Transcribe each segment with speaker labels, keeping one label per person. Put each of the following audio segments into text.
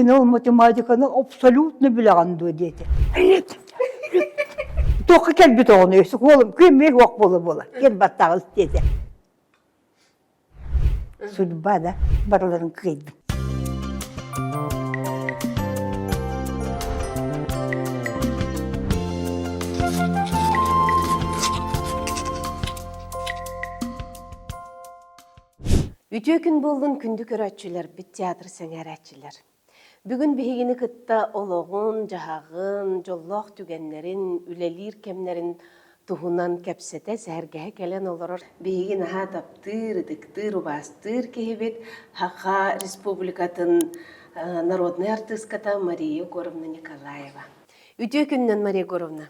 Speaker 1: Эн ол математиканы абсолютно билэҕин дуо диэтэ. Туохха кэлбит оҕону өссө уолум күөммүө суох буола-буола киэр баттаҕыс диэтэ. Судьба да барыларын кыайдым.
Speaker 2: Үтүө күн буоллун күндү көрөөччүлэрбит, театр сэҥээрээччилэр. Бүгүн биһигини кытта олоҕун-дьаһаҕын, дьоллоох түгэннэрин, үлэлиир кэмнэрин туһунан кэпсэтэ, сэһэргэһэ кэлэн олорор биһиги наһаа таптыыр, ытыктыыр, убаастыыр киһибит Саха Республикатын народнай артыыската Мария Егоровна Николаева. Үтүө күнүнэн, Мария Егоровна!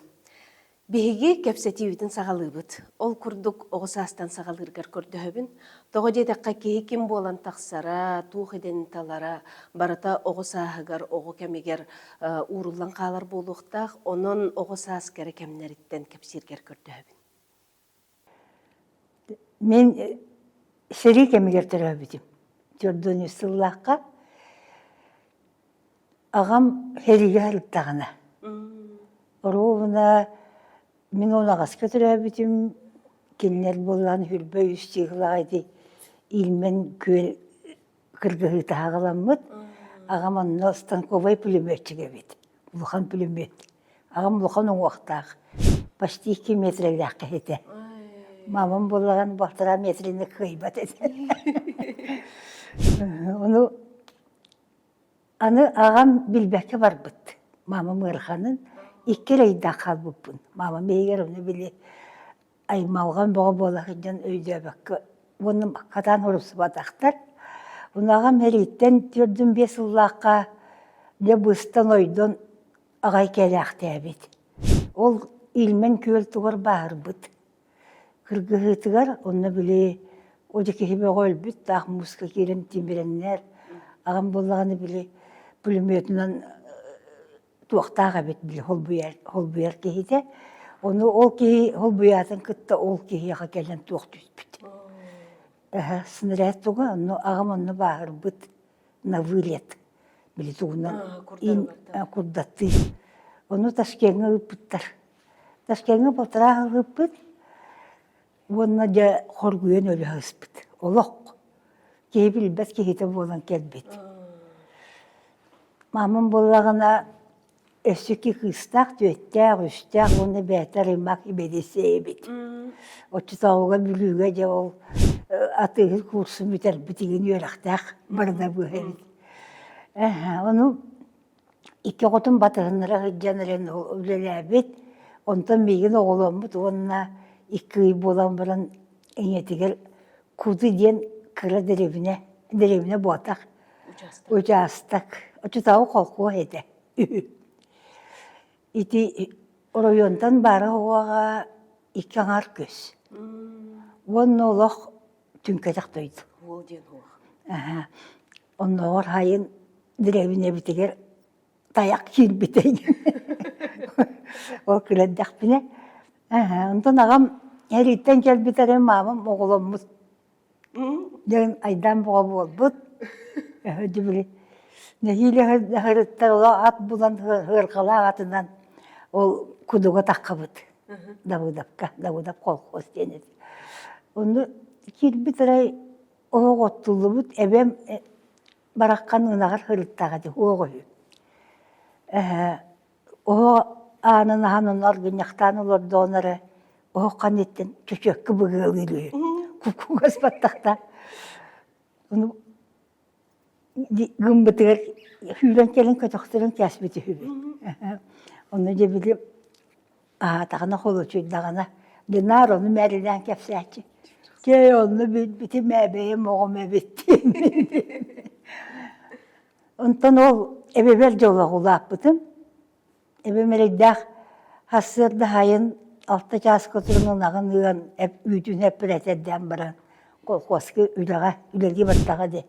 Speaker 2: Биһиги кэпсэтиибитин саҕалыыбыт. Ол курдук оҕо саастан саҕалыыргар көрдөһөбүн. Тоҕо диэтэххэ киһи ким буолан тахсара, туох идэни талара барыта оҕо сааһыгар, оҕо кэмигэр ууруллан хаалар буолуохтаах. Онон оҕо саас кэрэ кэмнэриттэн кэпсииргэр көрдөһөбүн.
Speaker 1: Мин сэрии кэмигэр төрөөбүтүм. Төрдүөн сыллаахха Аҕам сэриигэ сырыттаҕына, оруобуна мин унаҕаска төрөөбүтүм, кинилэр буоллаан хүрбэ үс чыыһылаах ити Ильмень күөл кыргыһыыта аҕаламмыт. Аҕам онно станковай пулеметчик эбит, улахан пулемет. Аҕам улахан уҥуохтаах, почти икки метрэлээх киһи этэ. Мамам буоллаҕына балтараа метрини кыайбат этэ. Ону Аны аҕам билбэккэ барбыт. Маамам ыараханын икки эрэйдээх хаалбыппын. Маамам иһигэр ону били аймалҕан бөҕө буола сылдьан өйдөөбөккө уонна хатаан урусубатахтар. Ону аҕам эрииттэн түөрдүн биэс сыллаахха дьэ быстан-ойдон аҕай кэлээхтээбит. Ол Ильмень күөл тугар бааһырбыт. Кыргыһыытыгар онно били одьу киһи бөҕө өлбүт, таах мууска киирэн тимирэннэр, аҕам буоллаҕына били пулеметунан туохтаах эбит били холбуйар, холбуйар киһитэ. Ону ол киһи холбуйаатын кытта ол киһиэхэ кэлэн туох түспүт. Эһэ снаряд туга, онно аҕам онно бааһырбыт на вылет били тугунан курдаттыы. Ону Ташкеҥҥа ыыппыттар. Ташкеҥҥа балтараа ыһыппыт уонна дьэ хоргуйан өлө сыспыт. Олох киһи билбэт киһитэ буолан кэлбит. Маамам буоллаҕына өссө икки кыыстаах, түөттээх, үстээх уонна бэйэтэ арыймаах ибэдиссэй эбит. Оччотооҕуга Бүлүүгэ дьэ ол атыыһыт курсун бүтэрбит игин үөрэхтээх барыдабыа эбит. Ону Икки оҕотун батыһыннара сылдьан эрэн үлэлээбит, онтон миигин оҕоломмут уонна икки ый буолан баран ийэтигэр Куду диэн кыра дэриэбинэ, дэриэбинэ буотах, учаастак, оччотооҕу холкуос этэ үһү. Ити оройуонтан баара уоҕа икки аҥаар көс. Уонна олох түҥкэтэх дойду.
Speaker 2: Уол диэн уох.
Speaker 1: Оннооҕор сайын дэриэбинэбитигэр тайах киирбитэ. Ол күлэрдэхпинэ онтон аҕам эрииттэн кэлбит эрэ маамам оҕоломмут диэн айдаан бөҕө буолбут. Били нэһиилэ ыһырыттар ат булан ыарҕалаах атынан ол кудуга таххабыт Давыдовка, Давыдов колхоз диэн этэ. Онно киирбит арай Оһох оттуллубут эбэм бараххан ынаҕар сырыттаҕа дии уох үһү. Эһээ оһох аанын аһан ону аргынньахтаан олордоҕуна эрэ оһох ханныттан чөчүөккэ быгыалыыр үһү. Кукугас баттахтаах. Ону гыммытыгар сүүрэн кэлэн көтөхтөрөн кээспит үһүбүт. Онно дьэ били Аһаатаҕына холучуйдаҕына Динар ону мээрилээн кэпсээччи. Кээ онно билбитим ээ бэйэм оҕом эбит Онтон ол эбэбэр дьолоҕо улааппытым. Эбэм эрэйдээх сарсыарда аайын алта чааска туран ынаҕын ыан үүтүн эппирэтэрдээн баран колхуоска үлэҕэ үлэлии бардаҕа дии.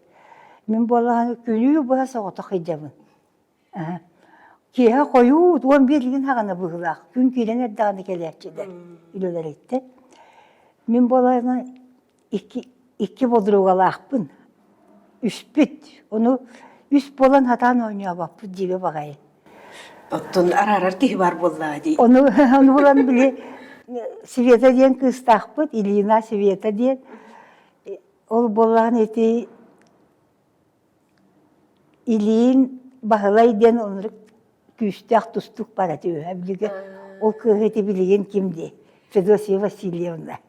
Speaker 1: Мин буоллаҕына күнүү быһа соҕотох сылдьабын. Киэһэ хойуут 11 игин хаҕана быһыылаах, күн киирэн эрдэҕинэ кэлээччилэр үлэлэриттэн. Мин буолаҕына икки, икки подругалаахпын, үспүт. Ону Үс буолан сатаан оонньообоппут дьиибэ баҕайы.
Speaker 2: Оттон араарар киһи баар буоллаҕа дии.
Speaker 1: Ону, ону булан били Света диэн кыыстаахпыт, Ильина Света диэн. Ол буоллаҕына ити Илиин Баһылай диэн оннук күүстээх тустуук баар этэ үһү. Билиги ол кыыһы ити билигин ким дии? Федосия Васильевна.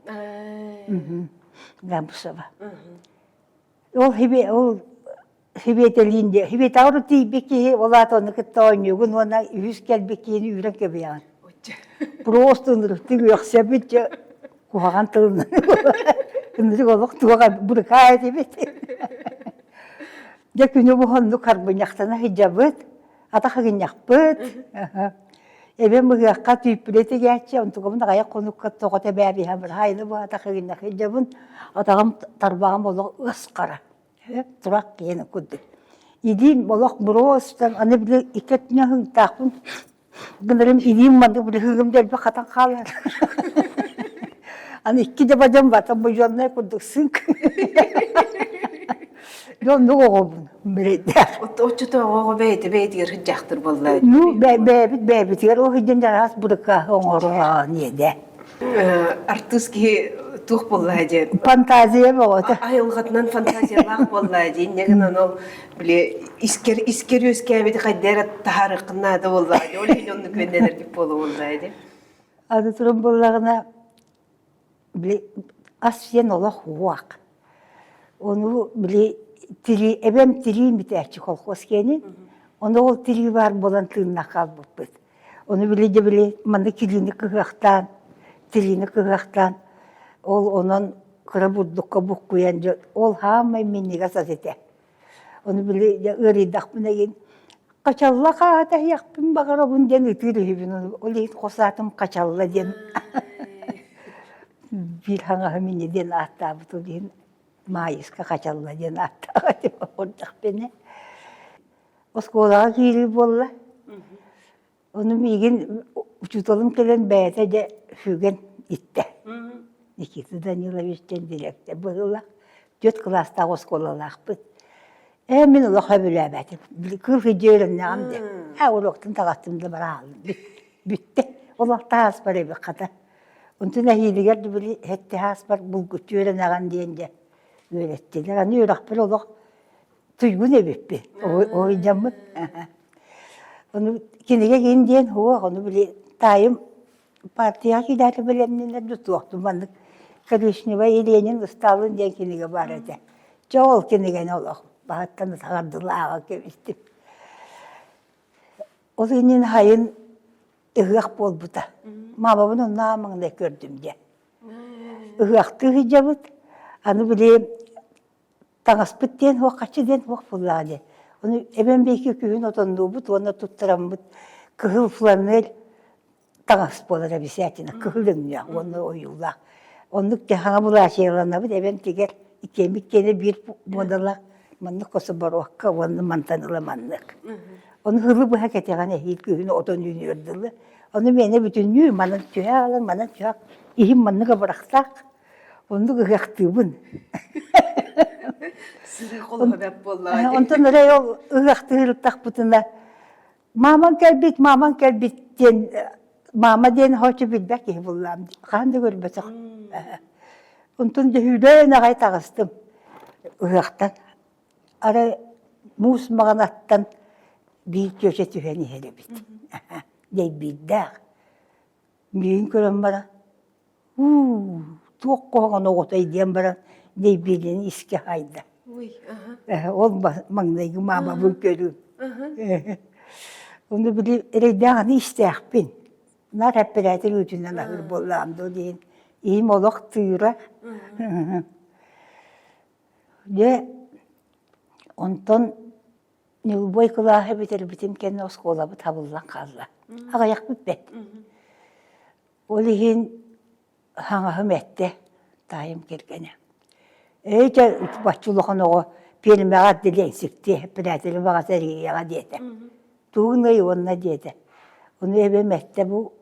Speaker 1: Габышева. Ол ол Сибиэтэлиин диэ. Сибиэтэҕэр тиийбит киһи ол аата ону кытта оонньуугун уонна үһүс кэлбит киһини үүрэн кэбиһэҕин. Просто ынырыктык үөхсэбит дьэ куһаҕан тылынан ынырык олох туох бырыкаа этибит. Дьэ күнү уһуннук харбынньахтана сылдьабыт, атах ыгынньахпыт. Эбэм ыһыахха түүппүлэ тигээччи, онтукабын аҕыйах хонукка тоҕо тэбээбиһэ быраайыны бу атах ыгынньах сылдьабын, атаҕым тарбаҕым олох ыас хара. Турах киһини курдук. Илиим олох буруостан, аны били икки өттүнэн ыһыктаахпын гынарым илиим маннык били ыһыгым дэлби хатан хаалар. Аны икки да бадьам бата будьуоннай курдук сыык. Дьэ оннук оҕобун бирэйдээх.
Speaker 2: Оччотооҕу оҕо бэйэтэ бэйэтигэр сылдьаахтыр буолла.
Speaker 1: Ну, бэйэбит бэйэбитигэр ол сылдьан араас бырыкааһы оҥорон иэдэ.
Speaker 2: Артыыс киһи туох буоллаа диэн.
Speaker 1: Фантазия бөҕөтө.
Speaker 2: Айылҕатынан фантазиялаах буоллаа диэн. Инньэ гынан ол били искер искер үөскээбити хайда эрэ таһаарыаххын наада буоллаа дии. Ол иһин оннук үөннэнэргит буола буоллаа дии.
Speaker 1: Аны туран буоллаҕына били ас сиэн олох уох. Ону били тирии эбэм тирии митээччи колхоз киэнин. Ону ол тирии баар буолан тыыннах хаалбыппыт. Ону били дьэ били манна килиини кыһыахтаан, тириини кыһыахтаан, ол онон кыра бурдукка буккуйан дьэ ол хаамай минньигэс ас этэ. Ону били дьэ ыарыйдахпына игин хачалла хааһата иһиэхпин баҕарабын диэн ытыыр үһүбүн. Ол иһин хос аатым Хачалла диэн биир хаҥаһым инньэ диэн ааттаабыт ол иһин Маайыска Хачалла диэн ааттаах этим оҕурдахпына. Оскуолаҕа киирии буолла. Ону миигин учууталым кэлэн бэйэтэ дьэ сүгэн иттэ. Никита Данилович диэн дириэктэр быһыылаах. Түөрт кылаастаах оскуолалаахпыт. Ээ мин олох сөбүлээбэтим. Кыыл сылдьа үөрэннэҕим дии. Ээ уруоктан таҕыстым да бараалым. Бүттэ. Олох тааспар эбит хата. Онтон эһиилигэр да били сэттэ ааспар булгуччу үөрэнэҕин диэн дьэ үөрэттилэр. Аны үөрэхпэр олох туйгун эбиппин уһуйдьаммыт. Ону кинигэ киин диэн суох, ону били таайым партияҕа киирээри бэлэмнэнэр да туохтун маннык Коричневай Ленин Сталин диэн кинигэ баар этэ. Чэ ол кинигэни олох баһыттан саҥардылла ааҕа кэбистим. Ол иннин хайын ыһыах буолбута. Маамабын онно маҥнай көрдүм дьэ. Ыһыахтыы сылдьабыт. Аны били таҥаспыт диэн суох, диэн суох буоллаҕа дии. Ону эбэм биэки күһүн отоннуубут уонна туттараммыт кыһыл фланель таҥас буолар обязательно, кыһыл өҥнөөх уонна ойуулаах. Оннук хаҥа былаачыйаланабыт эбэм тигэр иккиэммит киэнэ биир муодалаах маннык кособоруокка уонна мантан ыла маннык. Ону сылы быһа кэтэҕин эһиил күһүн отон үүнүөр дылы. Ону миэнэ бүтүннүү манан түһэ аҕалан манан түһэ иһим маннык абырахтаах Оннук ыһыахтыыбын.
Speaker 2: Сырыы холоһо бэрт буоллаҕа дии.
Speaker 1: Онтон эрэ ол ыһыахтыыртахпытына маамаҥ кэлбит, маамаҥ кэлбит диэн маама диэн хочу билбэт киһи буллаам дии. Хаһан да көрбөтөх. Онтон дьөһүүлээн аҕай таҕыстым ыһыахтан. Арай муус маҕанаттан биир чүөчэ түһэн иһэр эбит. Дэйбиирдээх. Миигин көрөн баран уу туох куһаҕан оҕотой диэн баран дэйбиирин искэ хаайда. Ол маҥнайгы маамабын көрүүм. Ону били эрэйдээх аны истээхпин. Наар эппэрээтэр үүтүнэн аһыыр буоллаҕым дуо диэн иһим олох тыыра. Дьэ онтон Ньылбой кылааһы бүтэрбитим кэннэ оскуолабыт хабыллан хаалла. Аҕыйахпыт бэрт. Ол иһин хаҥаһым эттэ, таайым кэргэнэ. Эй, чэ, бачча улахан оҕо пиэрмэҕэ отделенсиктиэ, предатель баҕата эрийиэҕэ диэтэ. Тугун уонна диэтэ. Ону эбэм эттэ бу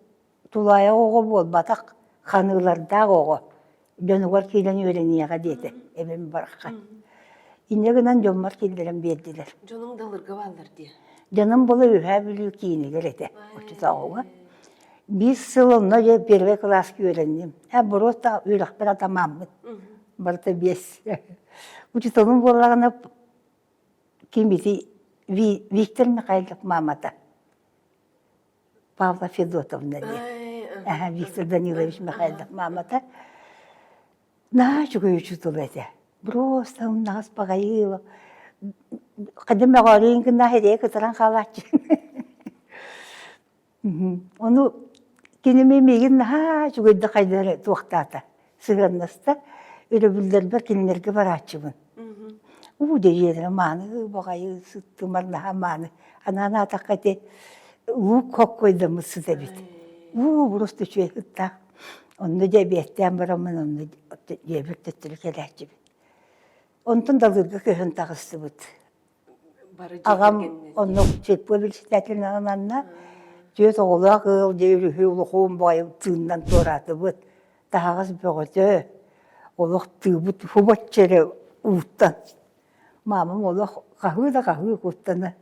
Speaker 1: Тулаайах оҕо буолбатах, ханыылардаах оҕо, дьонугар киирэн үөрэниэҕэ диэтэ эбэм бараххан. Инньэ гынан дьоммор киллэрэн биэрдилэр.
Speaker 2: Дьонуҥ Далырга бааллар дии.
Speaker 1: Дьонум була Үөһээ Бүлүү киинигэр этэ, оччотооҕуга. Биир сыл онно дьэ первый кылааска үөрэнним. Ээ, боруоста үөрэхпэр атамааммын. Барыта биэс. Учууталым буоллаҕына ким ити Виктор Михайлов маамата. Павла Федотовна диэн. Виктор Данилович Михайлов маамата. Наһаа үчүгэй учуутал этэ. Просто умнаҕас баҕайы хайда мөҕөөрүйүн гына эрэйэ кытаран хаалааччы. Ону киними миигин наһаа үчүгэйдик хайда эрэ туохтаата, сыһыаннаста. Өрөбүллэрбэр кинилэргэ барааччыбын. Уу дьиэлэрэ мааны баҕайы сыттымар наһаа мааны. Анаан аатахха ити луук хоккойдаммыт сыт эбит. Уу просто үчүгэй сыттаах. Онно дьэ эбиэттээн бараммын онно дьиэбэр төттөрү кэлээччибин. Онтон Далырга көһөн таҕыстыбыт. Аҕам онно сельпо председателинэн түөрт оҕолоох ыал дьэ өрүһү улахуун баҕайы тыыннан туораатыбыт. Таһаҕас бөҕөтө, олох тыыбыт хубачча эрэ ууттан. Маамам олох хаһыы да хаһыы куттана.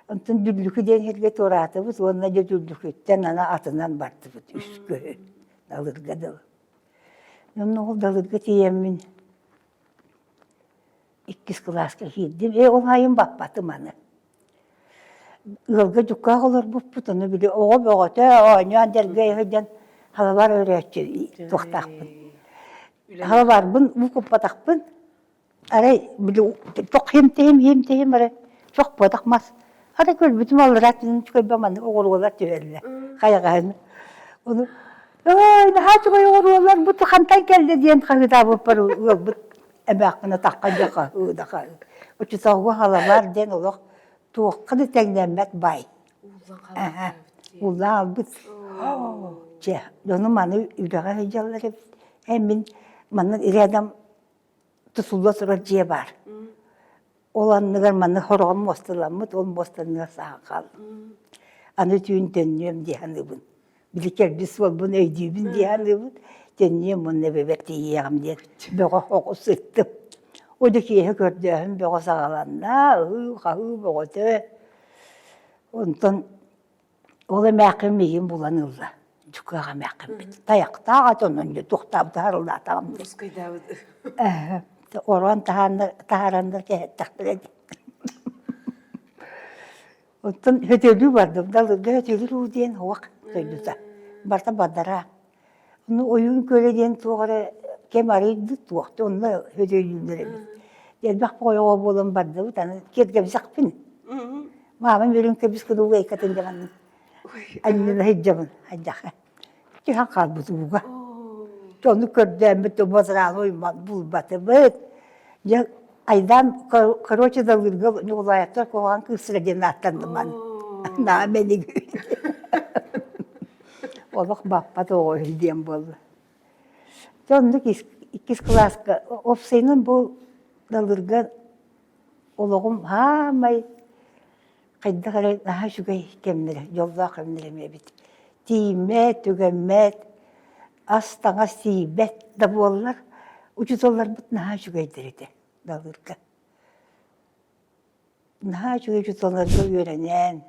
Speaker 1: Онтон Дүллүкү диэн сиргэ туораатыбыт уонна дьэ Дүллүкүттэн аны атынан бардыбыт үс көһү Далырга дылы. Онно ол Далырга тиийэммин иккис кылааска киирдим. Ээ ол айым баппатым аны. Ыалга дьуккаах олорбуппут, ону били оҕо бөҕөтө оонньоон дьэргэйэ сылдьан халабар өрөөччү туохтаахпын. Халабарбын уу куппатахпын Арай били чох химтэһим химтэһим эрэ чох буотах мас. Арай көрбүтүм аллараа түнүн чүкөйбө маннык оҕуруолар түһэллэр хайаҕаһын. Ону ой наһаа үчүгэй оҕуруолар бу хантан кэллэ диэн хаһыытаабыппар ыалбыт эмээххин атахха дьэ хаһыы да хаһыы. Оччотооҕу халабар диэн олох туохха да тэҥнэммэт баай. Ууллан албыт. Чэ, дьонум аны үлэҕэ сылдьаллар эбит. Эн мин манна рядом тутулла турар дьиэ баар. Ол анныгар манна хороҕон муосталаммыт, ол муостаныгар саһан хааллым. Аны түүн төннүөм дии саныыбын. Били кэлбит суолбун өйдүүбүн дии саныыбын. Төннүөм уонна эбэбэр тиийиэҕим диэн бөҕө оҕус сыттым. О да киэһэ көрдөөһүн бөҕө саҕаланна, ыһыы-хаһыы бөҕөтө. Онтон Ол эмээххин миигин булан ылла. Дьукаах эмээххиммит. Тайахтаах ат онон дьэ туохтаабыт харылаатаҕым дии.
Speaker 2: Русскайдаабыт.
Speaker 1: Ороон таһаараннар кэһэттэхтэрэ дии. Оттон хөтөлүү бардым. Далырга хөтөлүр уу диэн уох дойдута. Барта бадара. Ону ойуун күөлэ диэн туох эрэ кэм арыйды туохта онно хөтөлүүллэр эбит. Элбэх оҕо буолан бардыбыт аны киэргэбисэхпин. Маамам үрүҥ көмүс кылууга иккатын дьаҕанным. Анньына сылдьабын хайдах түһэн хаалбыт ууга. Ону көрдөөммүт базарааны булбатыбыт. Дьэ айдаан короче Далырга Ньукулаевтар куһаҕан кыыстара диэн ааттанным аны. Наһаа мэник. Олох баппат оҕо үһү диэн буолла. Дьэ оннук иккис кылааска уопсайынан бу Далырга Олоҕум саамай хайдах эрэ наһаа үчүгэй кэмнэрэ, дьоллоох кэмнэрэ эмиэ эбит. Тиийиммэт, түгэммэт, ас-таҥас тиийбэт да буоллар, учууталларбыт наһаа үчүгэйдэр этэ Далырга. Наһаа үчүгэй учууталларга үөрэнэн,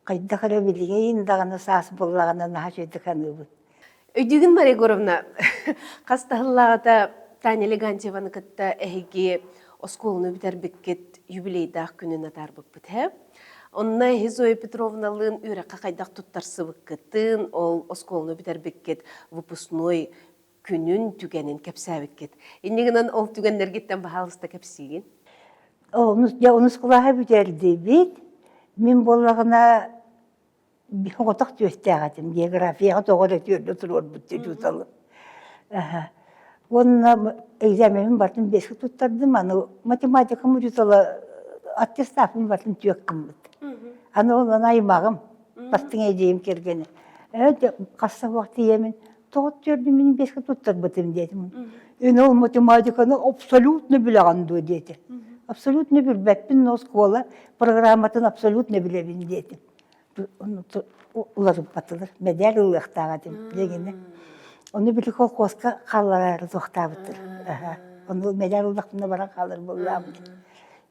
Speaker 1: хайдах эрэ билигин даҕаны саас буоллаҕына наһаа үчүгэйдик саныыбын.
Speaker 2: Өйдүүгүн Мария Егоровна, хас да сыллааҕыта Таня Легантьеваны кытта эһиги оскуоланы бүтэрбиккит юбилейдаах күнүн атаарбыппыт һэ. Онно эһи Зоя Петровналыын үөрэххэ хайдах туттарсыбыккытын, ол оскуоланы бүтэрбиккит выпускной күнүн, түгэнин кэпсээбиккит. Инньэ гынан ол түгэннэргиттэн баһаалыста кэпсиигин.
Speaker 1: Онус, дьэ, онус кылааһы бүтэрдибит. Мин буоллаҕына оҕотох түөстээх этим, географияҕа тоҕо эрэ түөрдэ туруорбут учууталым. Уонна экзаменин барытын биэскэ туттардым, аны математикам учуутала аттестаппын барытын түөк гыммыт. Аны ол аймаҕым, бастыҥ эдьиийим кэргэнэ. Ээ, хасса уох тиийэмин тоҕо түөрдүм мин биэскэ туттарбытым диэтим. Эн ол математиканы абсолютно билэҕин дуо диэтэ. Абсолютно билбэппин, но оскуола программатын абсолютно билэбин диэтим. Уларыппатылар. Мэдээр ылыахтаах этим дегини. Ону били колхозка хааллараары туохтаабыттар. Ону мэдээр ыллахпына баран хаалар буоллаам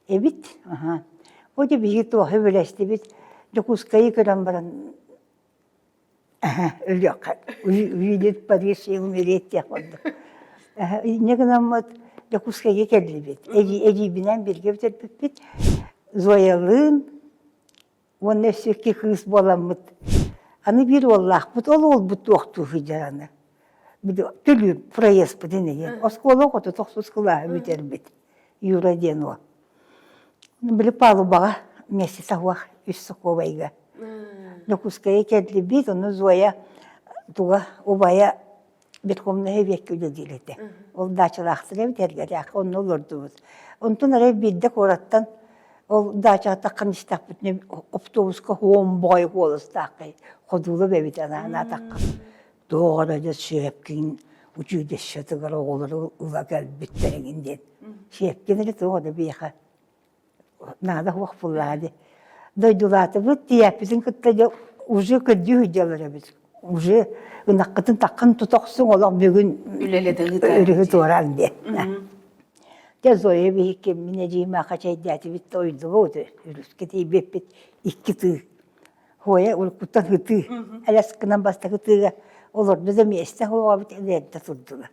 Speaker 1: эбит. Аха. Бу дьэ биһиги туоһу үлэстибит. Дьокуускайы көрөн баран өлүөххэ увидеть Париж и умереть диэх курдук. Инньэ гынаммыт Дьокуускайга кэллибит. Эдьиийбинээн бииргэ бүтэрбиппит. Зоялыын уонна өссө икки кыыс буоламмыт. Аны биир уоллаахпыт, ол уолбут туохтуу сылдьар аны. Төлүүр проездпытын иһин. Оскуола оҕото тохсус кылааһы бүтэрбит. Юра диэн уол. Били палубаҕа вместе суох үс сокуобайга. Дьокуускайга кэллибит, ону Зоя туга убайа Верховнай Сэбиэккэ үлэлиир этэ. Ол даачалаахтар эбит эргэрээххэ онно олордубут. Онтон арай биирдэ куораттан ол даачаҕа таххан истэхпитинэ автобуска һуомбоҕой куоластааххай ходуулап эбит анаатахха туох эрэ дьэ Щепкин училищетыгар оҕолору ыла кэлбиттэр эҥин диэн. Щепкин эрэ туох эрэ биһиэхэ наада суох буоллаҕа дии. Дойдулаатыбыт, тиийээппитин кытта дьэ уже көрдүү сылдьаллар эбит. Уже ынаххытын таххан тута охсуҥ олох бүгүн өрүһү туораан диэн. Дьэ Зоя биһикки мин эдьиийим аха чэйдээтибит да ойдубут өрүскэ тиийбиппит икки тыы. Хоя уруккуттан ытыы. Элэс гынан бастакы тыыга олордо да миэстэ суоҕа эрдэ турдулар.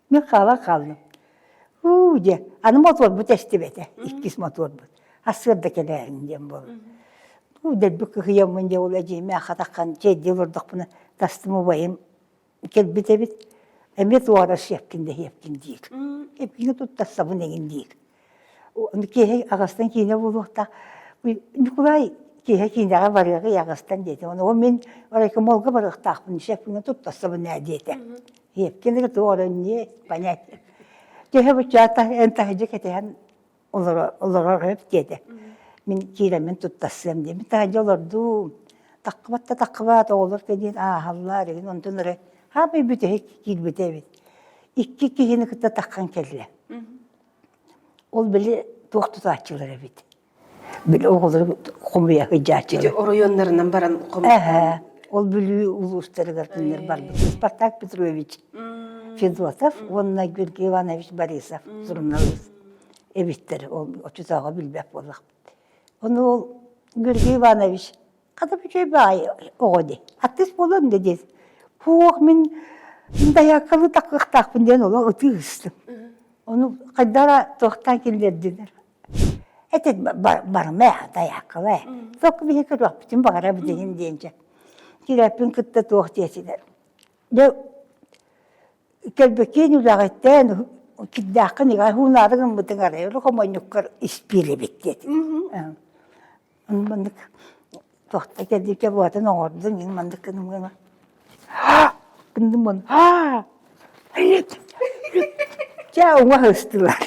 Speaker 1: Мин хаалан хааллым. Уу диэ, аны мотуорбут эстибэтэ, иккис мотуорбут. Ассыарда кэлээриҥ диэн буолла. Уу дэлби кыһыйаммын дьэ ол эдьиийим хатаххан чэйдии олордохпуна тастым убайым кэлбит эбит. Эмиэ туора сиэпкин да сиэпкин диир. Эпкини туттарсабын эҥин диир. Киэһэ аҕастан киинэ буолуохтаах. Ньукулай киэһэ киинэҕэ барыаҕый аҕастан диэтэ. Ону мин райкомолга барыахтаахпын, шефпинэ туттарсабын ээ диэтэ. Сиэпкин эрэ туох эрэ не понять. Төһө буччаата эн таһырдьа кэтэһэн олорор өп диэтэ. Мин киирэммин туттарсыам диэн. Мин таһырдьа олордум. Таххыбат да таххыбат, оҕолор кэлин ааһаллар, игин онтон эрэ хаамай бүтэһик киирбитэ эбит. Икки киһини кытта таххан кэллэ. Ол били туох тутааччылар эбит. Били оҕолору хомуйа сылдьааччылар.
Speaker 2: Ити оройуоннарынан баран
Speaker 1: хомуйа. Ол Бүлүү улуустарыгар кинилэр барбыт. Спартак Петрович Федотов уонна Георгий Иванович Борисов суруналыыс эбиттэр. Ол оччотооҕу билбэт буоллахпыт. Ону ол Георгий Иванович Хата үчүгэй баҕайы оҕо дии. Артыыс буолуом да диэн. Суох мин дайааккалыы такыахтаахпын диэн олох ытыы ыстым. Ону хайдах эрэ туохтаан киллэрдилэр. Этэ барыма ээ, дайааккала ээ. Туох биһи көрүөхпүтүн баҕарабыт иһин диэн дьэ. Кирэппин кытта туох диэтилэр. Дьэ кэлбэккиэн үлэҕиттэн кирдээххин иҕэ һуунаары гыммытыҥ арай хомонньуккар испиир эбит диэтилэр. Маннык туохта кэлбиккэ буотун оҥордум мин маннык гынным гынным уонна Чэ уҥа ыстылар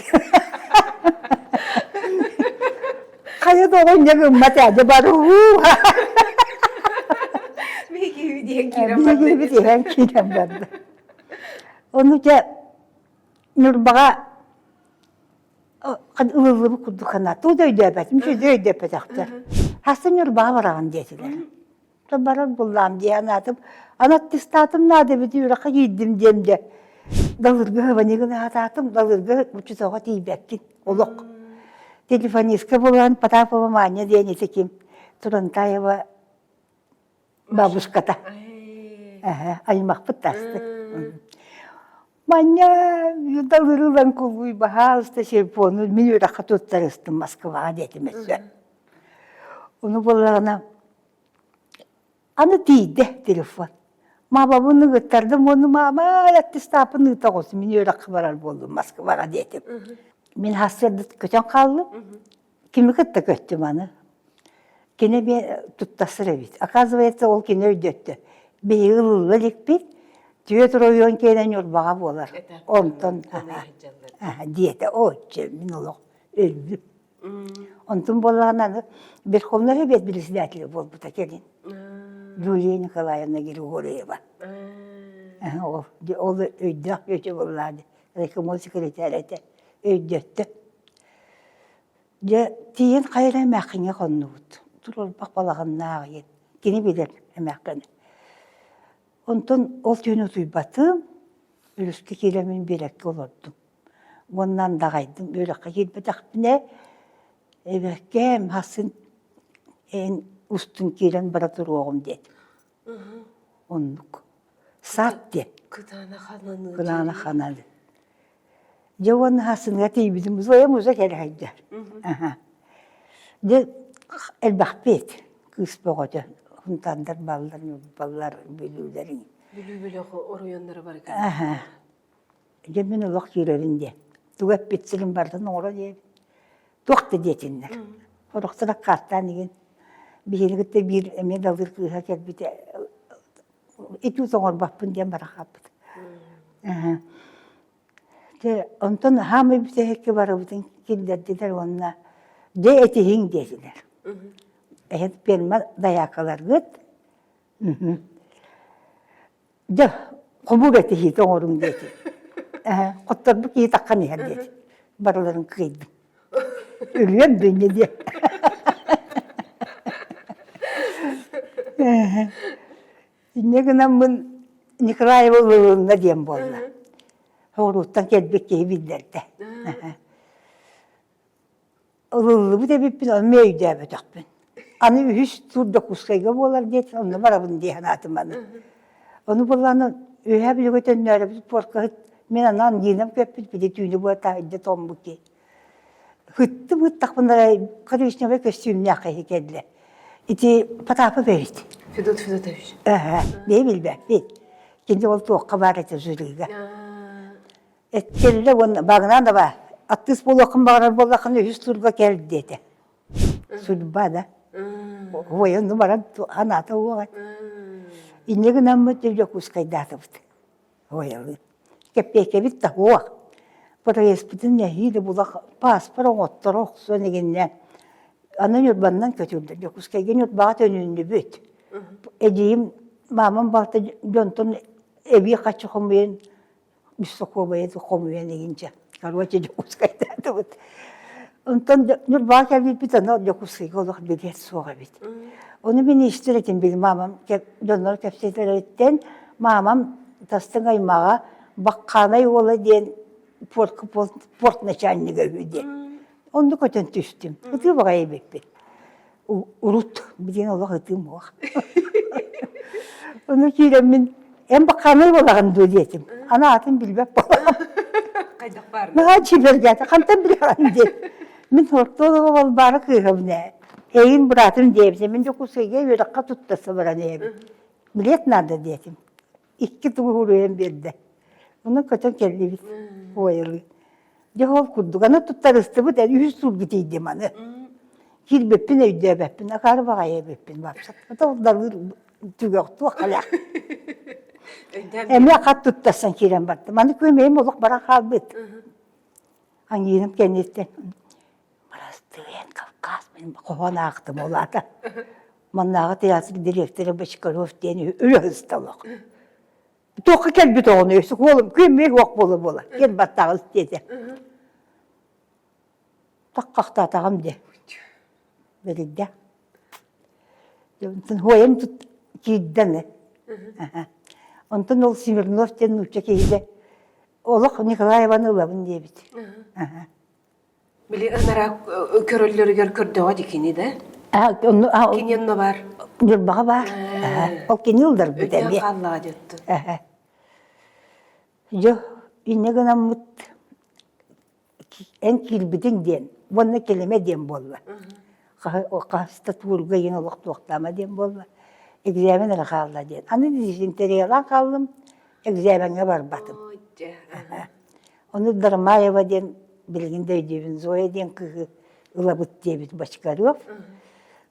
Speaker 1: Хайа да оҕонньор гыммат ээ дьэ бары уу
Speaker 2: Биһиги
Speaker 1: диэн киирэн барда. Ону дьэ Ньурбаҕа ылыллыбыт курдук санаа тугу да өйдөөбөтүм үчүгэй өйдөппөтөхтөр хаста Ньурбаҕа бараҕын диэтилэр то барар буллаам дии санаатым аны аттестатым наада эбит үөрэххэ киирдим диэн дьэ далырга хабанигын аһатаатым далырга учууталга тиийбэккин олох телефонистка буолан Потапова Маня диэн ити ким Турантаева бабушката аймахпыт таастык Манньа далырылан кулуй баһаалыста телефону мин үөрэххэ туттарыстым Москваҕа диэтим өссө. Ону буоллаҕына аны тиийдэ телефон. Маамабын ыгыттардым уонна маама аттестапын ыыта оҕус мин үөрэххэ барар буоллум Москваҕа диэтим. Мин сарсыарда көтөн хааллым. Кими кытта көттүм аны? Кини эмиэ туттарсар эбит. Оказывается, ол кини өйдөттө. Биһиги ылылла иликпит, түөрт оройуон киэнэ Ньурбаҕа буолар. Онтон диэтэ. Оо, чэ, мин олох өллүм. Онтун буоллаҕына аны Верховный Совет председателэ буолбута кэлин. Юлия Николаевна Григорьева. Ол, ол өйдөөх бүөтэ буоллаҕа дии. Райкомол секретарь этэ. Өйдөттө. Дьэ, тиийэн хайа эрэ эмээххиҥҥэ хоннубут. Туруорбах балаҕаннаах ийэн. Кини билэр эмээххини. Онтон ол түүн утуйбатым, өрүскэ киирэммин биэрэккэ олордум. Уонна андаҕайдым үөрэххэ киирбэтэхпинэ эбэккээм хасын эн устун киирэн бара туруоҕум диэтим. Оннук. Саат диэн.
Speaker 2: Кытаанах ананыы.
Speaker 1: Кытаанах ананыы. Дьэ уонна хасыныга тиийбитим Зоя муза кэлэ сылдьар. Дьэ элбэхпит кыыс бөҕөтө Хунтандар баллар, Ньурбалар, Бүлүүлэрин.
Speaker 2: Бүлүү бөлөх оройуоннара бары
Speaker 1: Дьэ мин олох киирэбин диэн. Тугу эппит сирин барытын оҥоро диэбит. Туох да диэтиннэр. Сорохтор аккаастаан игин. Биһиги кытта биир эмиэ далыр кыыһа кэлбитэ итүү оҥорбоппун диэн бара хаалбыт. Дьэ онтон хаамай бүтэһиккэ барыбытын киллэрдилэр уонна дьэ этиһиҥ диэтилэр. Эһэт пиэрмэ дайаакаларгыт Дьэ, хомуур этиһиитэ оҥоруҥ диэтим. Ээ, хотторбут киһи таххан иһэр диэтим. Барыларын кыайдым. Өлүөм дөнньө диэн. Инньэ гынаммын Николаева ылылынна диэн буолла. Соҕурууттан кэлбит киһи биллэрдэ. Ылыллыбыт эбиппин, ону эмиэ өйдөөбөтөхпүн. Аны үһүс тур Дьокуускайга буолар диэтин, онно барабын дии санаатым аны. Ону буоллаҕына Үөһээ Бүлүүгэ төннөөрөбүт пуоркаһыт мин анаан Нинам көппүт били түүнү быа таһырдьа тоҥмут киһи. Ыттым ыттахпына коричневай көстүүмнээх киһи кэллэ. Ити Потапов эбит.
Speaker 2: Федот Федотович.
Speaker 1: Эһэ, бэйэ билбэппит. Кини ол туохха баар этэ жюрига. Кэллэ уонна Багынан да аттыыс буолуоххун баҕарар буоллаххына үһүс турга кэл диэтэ. Судьба да. Ой, онну баран анаата уоҕа. Инньэ гынаммыт Дьокуускайдаатыбыт. Ой, кэппиэкэбит да суох. Проездпытын нэһиилэ була пааспар оҥотторо охсон игиннэ. Аны Ньурбаннан көтүрдэ. Дьокуускайга Ньурбаҕа төнүннүбүт. Эдьиийим, маамам балта дьонтон эбии хаччы хомуйан Беспокойбайы хомуйан игинчэ. Короче, Дьокуускайдаатыбыт. Онтон Ньурбаҕа кэлбиппит, аны Дьокуускайга олох билиэт суох эбит. Ону миниистир этим били маамам дьоннор кэпсэтэлэриттэн маамам тастыҥ аймаҕа Баккаанай уола диэн порт, порт начальнига үһү диэн. Онно көтөн түстүм. Ытыы баҕайы эбиппит. Урут билигин олох ытыым уох. Ону киирэммин эн бакаанай буолаҕын дуо диэтим. Аны аатын билбэт буолаҕым.
Speaker 2: Хайдах баар?
Speaker 1: Наһаа чибэргээтэ хантан билэҕин диэн. Мин Ортолова Балбаара кыыһабын ээ. Эйин быраатым диэбитэ. Мин Дьокуускайга үөрэххэ туттарса баран иһэбин. Билет надо диэтим. Икки тугу уруйан биэрдэ. Онон көтөн кэллибит. Уойалыы. Дьэ ол курдук. Аны туттарыстыбыт, үһүс суурга тиийдим аны. Киирбиппин өйдөөбөппүн, акаары баҕайы эбиппин вообще. Это далыр түгэх туох халях. Эмиэ хат туттарсан киирэн бардым. Аны күөмэйим олох баран хаалбыт. Ангиным кэнниттэн Бырастыын Кавказ мин хоһоон аахтым ол аата. Маннааҕы театр директора Бочкарев диэн үлэ сыста олох. Туохха кэлбит оҕону өссө уолум күөммүө суох буола-буола кэл баттаҕыс диэтэ. Таххахтаатаҕым диэ. Бэрийдэ. Онтон хуойам тут киирдэ аны. Онтон ол Смирнов диэн нуучча киһитэ олох Николаеваны ылабын диэбит.
Speaker 2: Били анараа көрөллөрүгэр көрдөҕө ди кини да? Кини онно бар.
Speaker 1: Ньурбаҕа баар. Ол кини ылдарбыт
Speaker 2: эмиэ. хааллаҕа диэттин.
Speaker 1: Дьэ, инньэ гынаммыт эн киирбитиҥ диэн уонна кэлимэ диэн буолла. Хаһыста туурга иҥ олох туохтаама диэн буолла. Экзамен эрэ хаалла диэн. Аны дизентериялаан хааллым, экзамеҥҥа барбатым. Ону Дармаева диэн билигин да өйдүүбүн, Зоя диэн кыыһы ылабыт диэбит Бочкарев.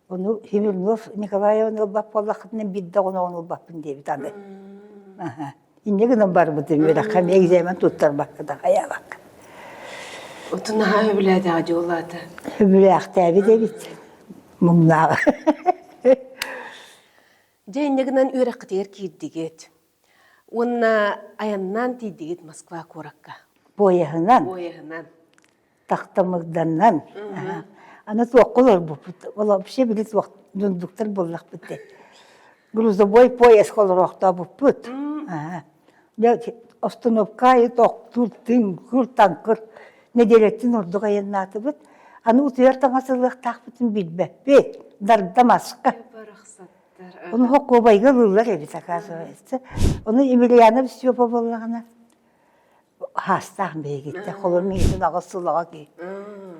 Speaker 1: Ону Химирнов Николаеваны ылбат буоллаххытына биир да оҕону ылбаппын диэбит аны. Инньэ гынан барбытым үөрэххэ эмиэ экзамен туттарбакка да хайаабакка.
Speaker 2: Отун наһаа сөбүлээтэҕэ дьоллоото.
Speaker 1: Сөбүлээхтээбит эбит муҥнааҕа.
Speaker 2: Дьэ инньэ гынан үөрэххитигэр киирдигит. Уонна айаннаан тиийдигит Москва куоракка.
Speaker 1: Поеһынан.
Speaker 2: Поеһынан.
Speaker 1: Тахтамырданнан. Аны туохха олорбуппут. Ол вообще били туох дундуктар буоллахпыт дии. Грузовой поезд олороохтообуппут. Остановка аайы тохтуур, тыҥкыр-таҥкыр нэдиэлэттэн ордук айаннаатыбыт. Аны утуйар таҥас ылыахтаахпытын билбэппит. Дарда маска. Ону хокуобайга ылыллар эбит, оказывается. Ону Емельянов Степа буоллаҕына хаастаах биһигиттэн холор миигин аҕыс сылаҕа киһи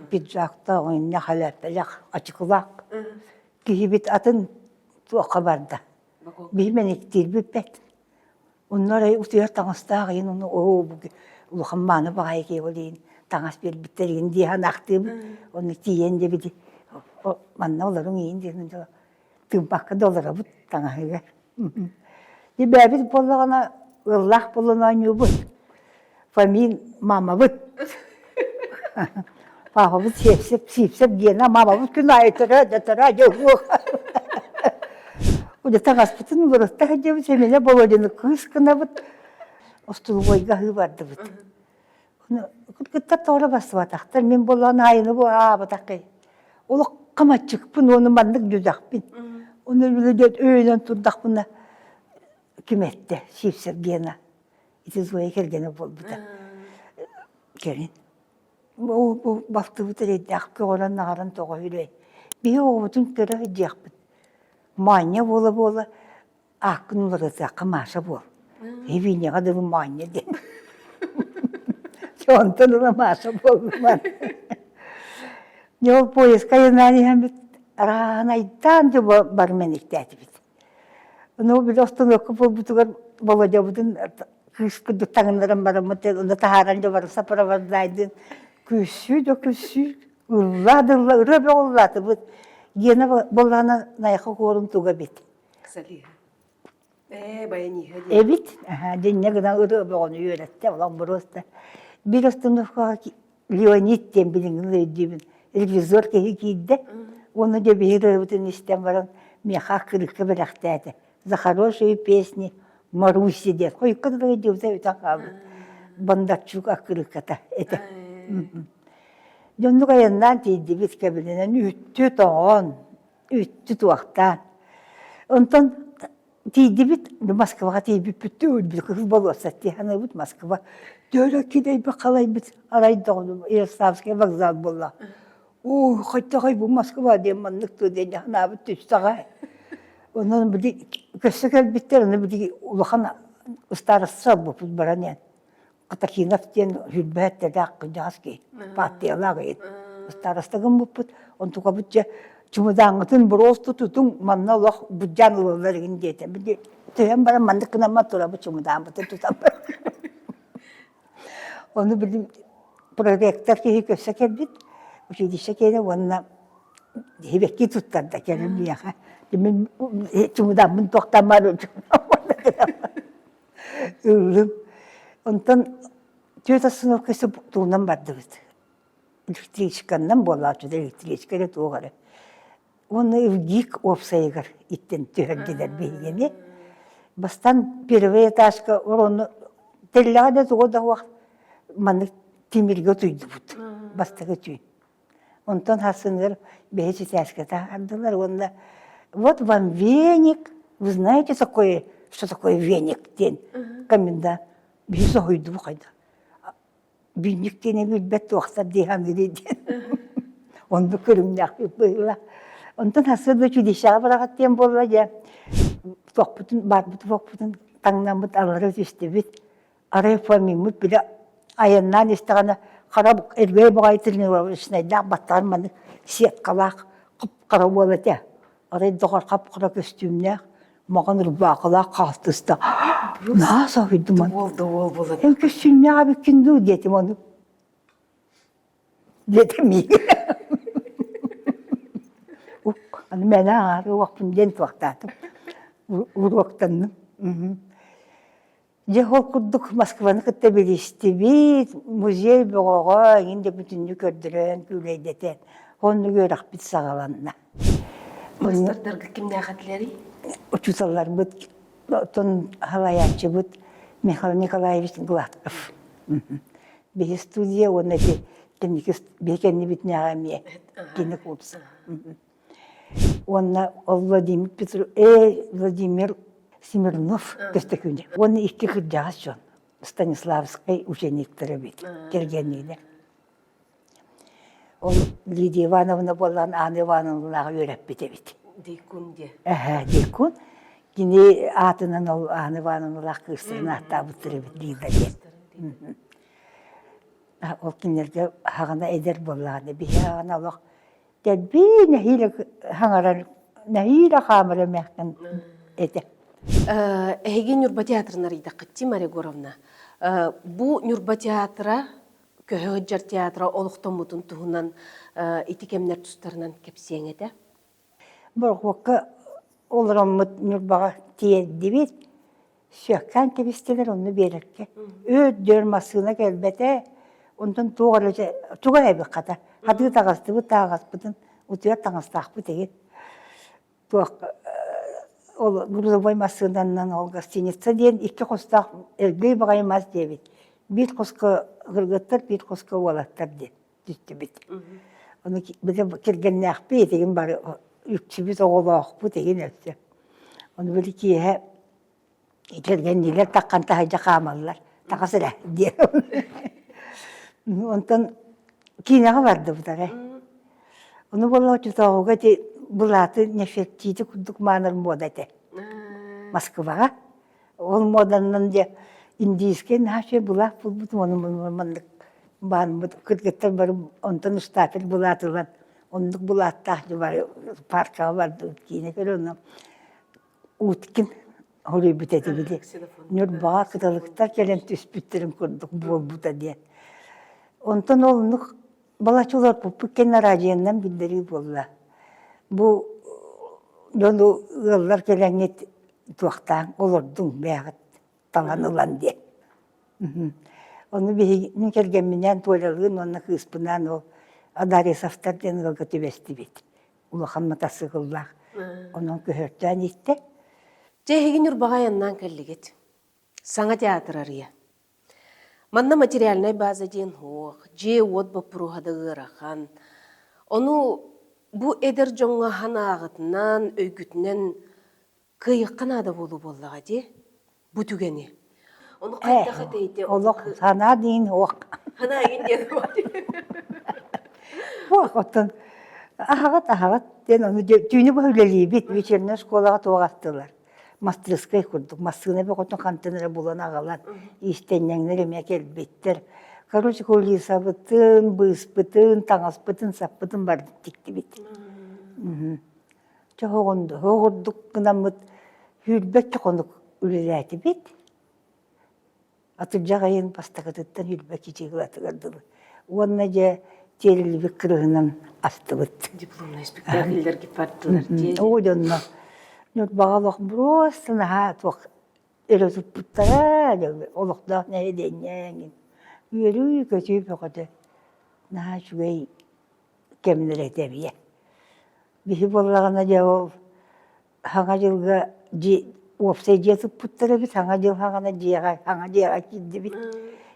Speaker 1: пиджактаах иннэ халээппэлэх ачыкылаах киһибит атын туохха барда биһи мэниктиирбиппэт онно эрэ утуйар таҥастаах иһин ону оо улахан мааны баҕайы киһи ол иһин таҥас биэрбиттэр иһин дии санаахтыыбыт онно тиийэн диэбити манна олоруҥ иһин диэн тыымпакка да олоробут таҥаһыгар Бэйэбит буоллаҕына ыаллаах буолан оонньуубут. Фомин мамабыт. Папабыт Сиэпсэп, Сиипсэп Гена мамабыт күн аайы төрөө да төрөө дьэ уһуох. Удьа таҥаспытын уларытта сылдьабыт, Семеня Володины кыыс гынабыт, остолобуойга аһыы бардыбыт. Кыргыттар тоҕо бассыбатахтар, мин буоллаҕына аайыны бу аабатаххый. Олоххо маччыкпын уонна маннык дьүдэхпин. Ону билэ өйөнөн турдахпына ким эттэ Сивцев Гена. Ити Зоя кэргэнэ буолбута. Кэлин. Бу балтыбыт эрэйдээх көҕөрөн-наҕаран тоҕо үһүрэй. Биһи оҕобутун көрө сылдьыахпыт. Маанньа буола-буола Ааккын уларытыахха Маша буол. Евинияҕа дылы Маанньа диэн. Онтон ыла Маша буоллум. Дьэ ол поездка айаннаан иһэммит араанайдаан дьэ барыман иктээтибит. Ону били остановка буолбутугар Володябытын кыыс курдук таҥыннаран бараммыт онно таһааран дьэ бары сопровождайдын күссүү да күссүү ыллаа да ылла ырыа бөҕө ыллаатыбыт. Гена буоллаҕына Найха куорум туга эбит.
Speaker 2: Салиһа. Ээ, баяниһа диэн.
Speaker 1: Эбит. Дьиннэ гынан ырыа бөҕөнү үөрэттэ, олох боруоста. Биир остановкаҕа Леонид диэн билиҥҥи өйдүүбүн. Ревизор киһи киирдэ. Уонна дьэ биһи ырыабытын истэн баран миэхэ аккырыыкка бэлэхтээтэ. За хорошие песни Маруси диэн. Хойукка дылы өйдүүбүтэ бүтэн хаалбыт. Бондарчук аккырыыкката этэ. Дьоннук айаннаан тиийдибит кэбилэнэн үттү тоҥон, үттү туохтаан. Онтон тиийдибит, Москваҕа тиийбиппит өлбүт кыһыл болуоссат дии саныыбыт Москва. Төһө кидэйбит халайбыт арай доҕону Ярославскай вокзал буолла. Ой, хайдаҕай бу Москва диэн маннык дуо диэн санаабыт түстэҕэ. Онон били көссө кэлбиттэр, ону били улахан ыстаарыста буолбуппут баран иһэн. Катахинов диэн сүүрбэһэт тэдээх кырдьаҕас киһи, партиялаах иһит. Староста гыммыппыт, онтукабыт дьэ чымыдааҥҥытын боруосту тутуҥ, манна олох быдьаан ылаллар игин диэтэ. Били түһэн баран маннык гынаммат турабыт чымыдааммытын тутан Ону били проректор киһи көсө кэлбит, училище киэнэ уонна сибэкки туттарда кэлин миэхэ. Мин чымыдааммын туохтааммар Ыллым. Онтон түөрт остановка тугунан бардыбыт. Электричканнан буолааччы электричка эрэ туох эрэ. Уонна ВГИК уопсайыгар иттэн түһэрдилэр биһигини. Бастаан первый этажка орону тэллэҕэ да туга да суох маннык тимиргэ утуйдубут бастакы түүн. Онтон сарсыныгар бэһис этээскэ таһаардылар уонна вот вам веник, вы знаете такое, что такое веник диэн комендант биһи соһуйдубу хайда. Веник диэни билбэт туохтар дии саныыр диэн. Оннук көрүҥнээхпит быһыылаах. Онтон сарсыарда училищеҕа бараҕыт диэн буолла дьэ туохпутун баарбыт туохпутун таҥнаммыт аллара түстүбүт. Арай Фомиммыт били айаннаан истэҕинэ хара эрбэй баҕайы тренировочнайдаах баттаҕар маннык сеткалаах хап-хара уол этэ. Арай доҕор хап-хара көстүүмнээх, маҕан ырбаахылаах хаалтыста. Наһаа соһуйдум
Speaker 2: Уол да уол буолан.
Speaker 1: Эн көстүүмнээх эбиккин дуу диэтим ону. Диэтим миигин. Аны мээнэ ааҕар уохпун диэн туохтаатым. Уруоктанным. Дьэ, ол курдук Москваны кытта билистибит, музей бөҕөҕө эҥин да бүтүннүү көрдөрөн, күүлэйдэтэн, оннук үөрэхпит саҕаланна.
Speaker 2: Маастардарга кимнээх этилэрий?
Speaker 1: Учууталларбыт, оттон салайааччыбыт Михаил Николаевич Гладков. Биһи студия уонна ити кэнники биһи кэннибитинээҕи эмиэ кини курс. Уонна ол Владимир Петр, э, Владимир Смирнов көстөкүүнэ. Уонна икки кырдьаҕас дьон. Станиславскай учениктара эбит, кэргэнниилэр. Ол Лидия Ивановна буоллаан Анна Ивановналаах үөрэппит эбит.
Speaker 2: Дикун диэ.
Speaker 1: Эһэ, Дикун. Кини аатынан ол Анна Ивановналаах кыыстарын ааттаабыттар эбит Лида диэн. Ол кинилэргэ хаҕана эдэр буоллаҕына, биһи хаҕана олох Дэлби нэһиилэ хаҥарар, нэһиилэ хаамар эмээххин этэ.
Speaker 2: Эһиги Ньурба театрын арыйдаххыт дии, Мария Егоровна. Бу Ньурба театра, көһө сылдьар театра олохтоммутун туһунан ити кэмнэр тустарынан кэпсиэҥ этэ.
Speaker 1: Борохуокка олороммут Ньурбаҕа тиэрдибит. Сүөккээн кэбистилэр онно биэрэргэ. Өр-дөр массыына кэлбэтэ, онтон туох эрэ туга эбит хата. Хатыы таҕыстыбыт тааҕаспытын утуйар таҥастаахпыт игин. Туох ол грузовой массыынанан ол гостиница диэн икки хостоох эргий баҕайы мас диэбит. Биир хоско кыргыттар, биир хоско уолаттар диэн түстүбүт. Ону кэргэннээхпит игин бары үксүбүт оҕолоохпут игин өссө. Ону били киэһэ кэргэнниилэр таххан таһырдьа хаамаллар таҕыс эрэ диэн. Онтон киинэҕэ бардыбыт арай. Ону буолла оччотооҕуга ити былааты Нефертити курдук маанар муода этэ. Москваҕа. Ол муоданан дьэ индийскэй наһаа үчүгэй былаах булбутум, ону маннык баанмыт кыргыттар бары онтон штапель былаат ылан оннук былааттаах дьэ бары паркаҕа бардыбыт киинэ көрө онно Уткин хоруйбут этэ били Ньурбаҕа кыталыктар кэлэн түспүттэрин курдук буолбута диэн. Онтон ол оннук балачча олорбуппут кэннэ араадьыйаннан биллэрии буолла. Бу дьону ыаллар кэлэҥҥит туохтаан олордуҥ бээҕит талан ылан диэн. Ону биһиги мин кэргэмминээн Толялыын уонна кыыспынаан ол Адарисовтар диэн ыалга түбэстибит. Улахан матасыыкыллаах. Онон көһөртөөн иттэ.
Speaker 2: Дьэ эһиги Ньурбаҕа айаннаан кэллигит. Саҥа театр арыйа. Манна материальнай база диэн суох, дьиэ-уот боппуруоһа да ыарахан. Ону бу эдэр дьоҥҥо санааҕытынан, өйгүтүнэн кыайыахха наада буолуо буоллаҕа дии, бу түгэни. Ону хайдах этэй
Speaker 1: Олох санаа диин суох.
Speaker 2: Санаа игин диэн
Speaker 1: Суох, оттон аһаҕат аһаҕат диэн ону түүнү быһа үлэлиибит. Вечерняя школаҕа туох астылар. Мастырыскай курдук массыына бөҕөтүн хантан эрэ булан аҕалан иистэнньэҥнэр эмиэ кэлбиттэр. Короче, кулисабытын, быыспытын, таҥаспытын, саппытын бардык тиктибит. Чэ, оҕурдук гынаммыт сүүрбэччэ хонук үлэлээтибит. Атырдьах ыйын бастакытыттан үрбэт чыгылатыгар дылы. Уонна дьэ тиэриллибит кырыһынан астыбыт.
Speaker 2: Дипломнай спектакльлэргэ бардылар дии.
Speaker 1: Оо дьонно Ньурбаҕа олох просто наһаа туох өрө туппуттара олохтоох нэһилиэнньэ эҥин. Үөрүү-көтүү бөҕөтө. Наһаа үчүгэй кэмнэр этэ эбийэ. Биһи буоллаҕына дьэ ол Саҥа дьылга дьиэ уопсай дьиэ туппуттар эбит, Саҥа дьыл саҕана дьиэҕэ саҥа дьиэҕэ киирдибит.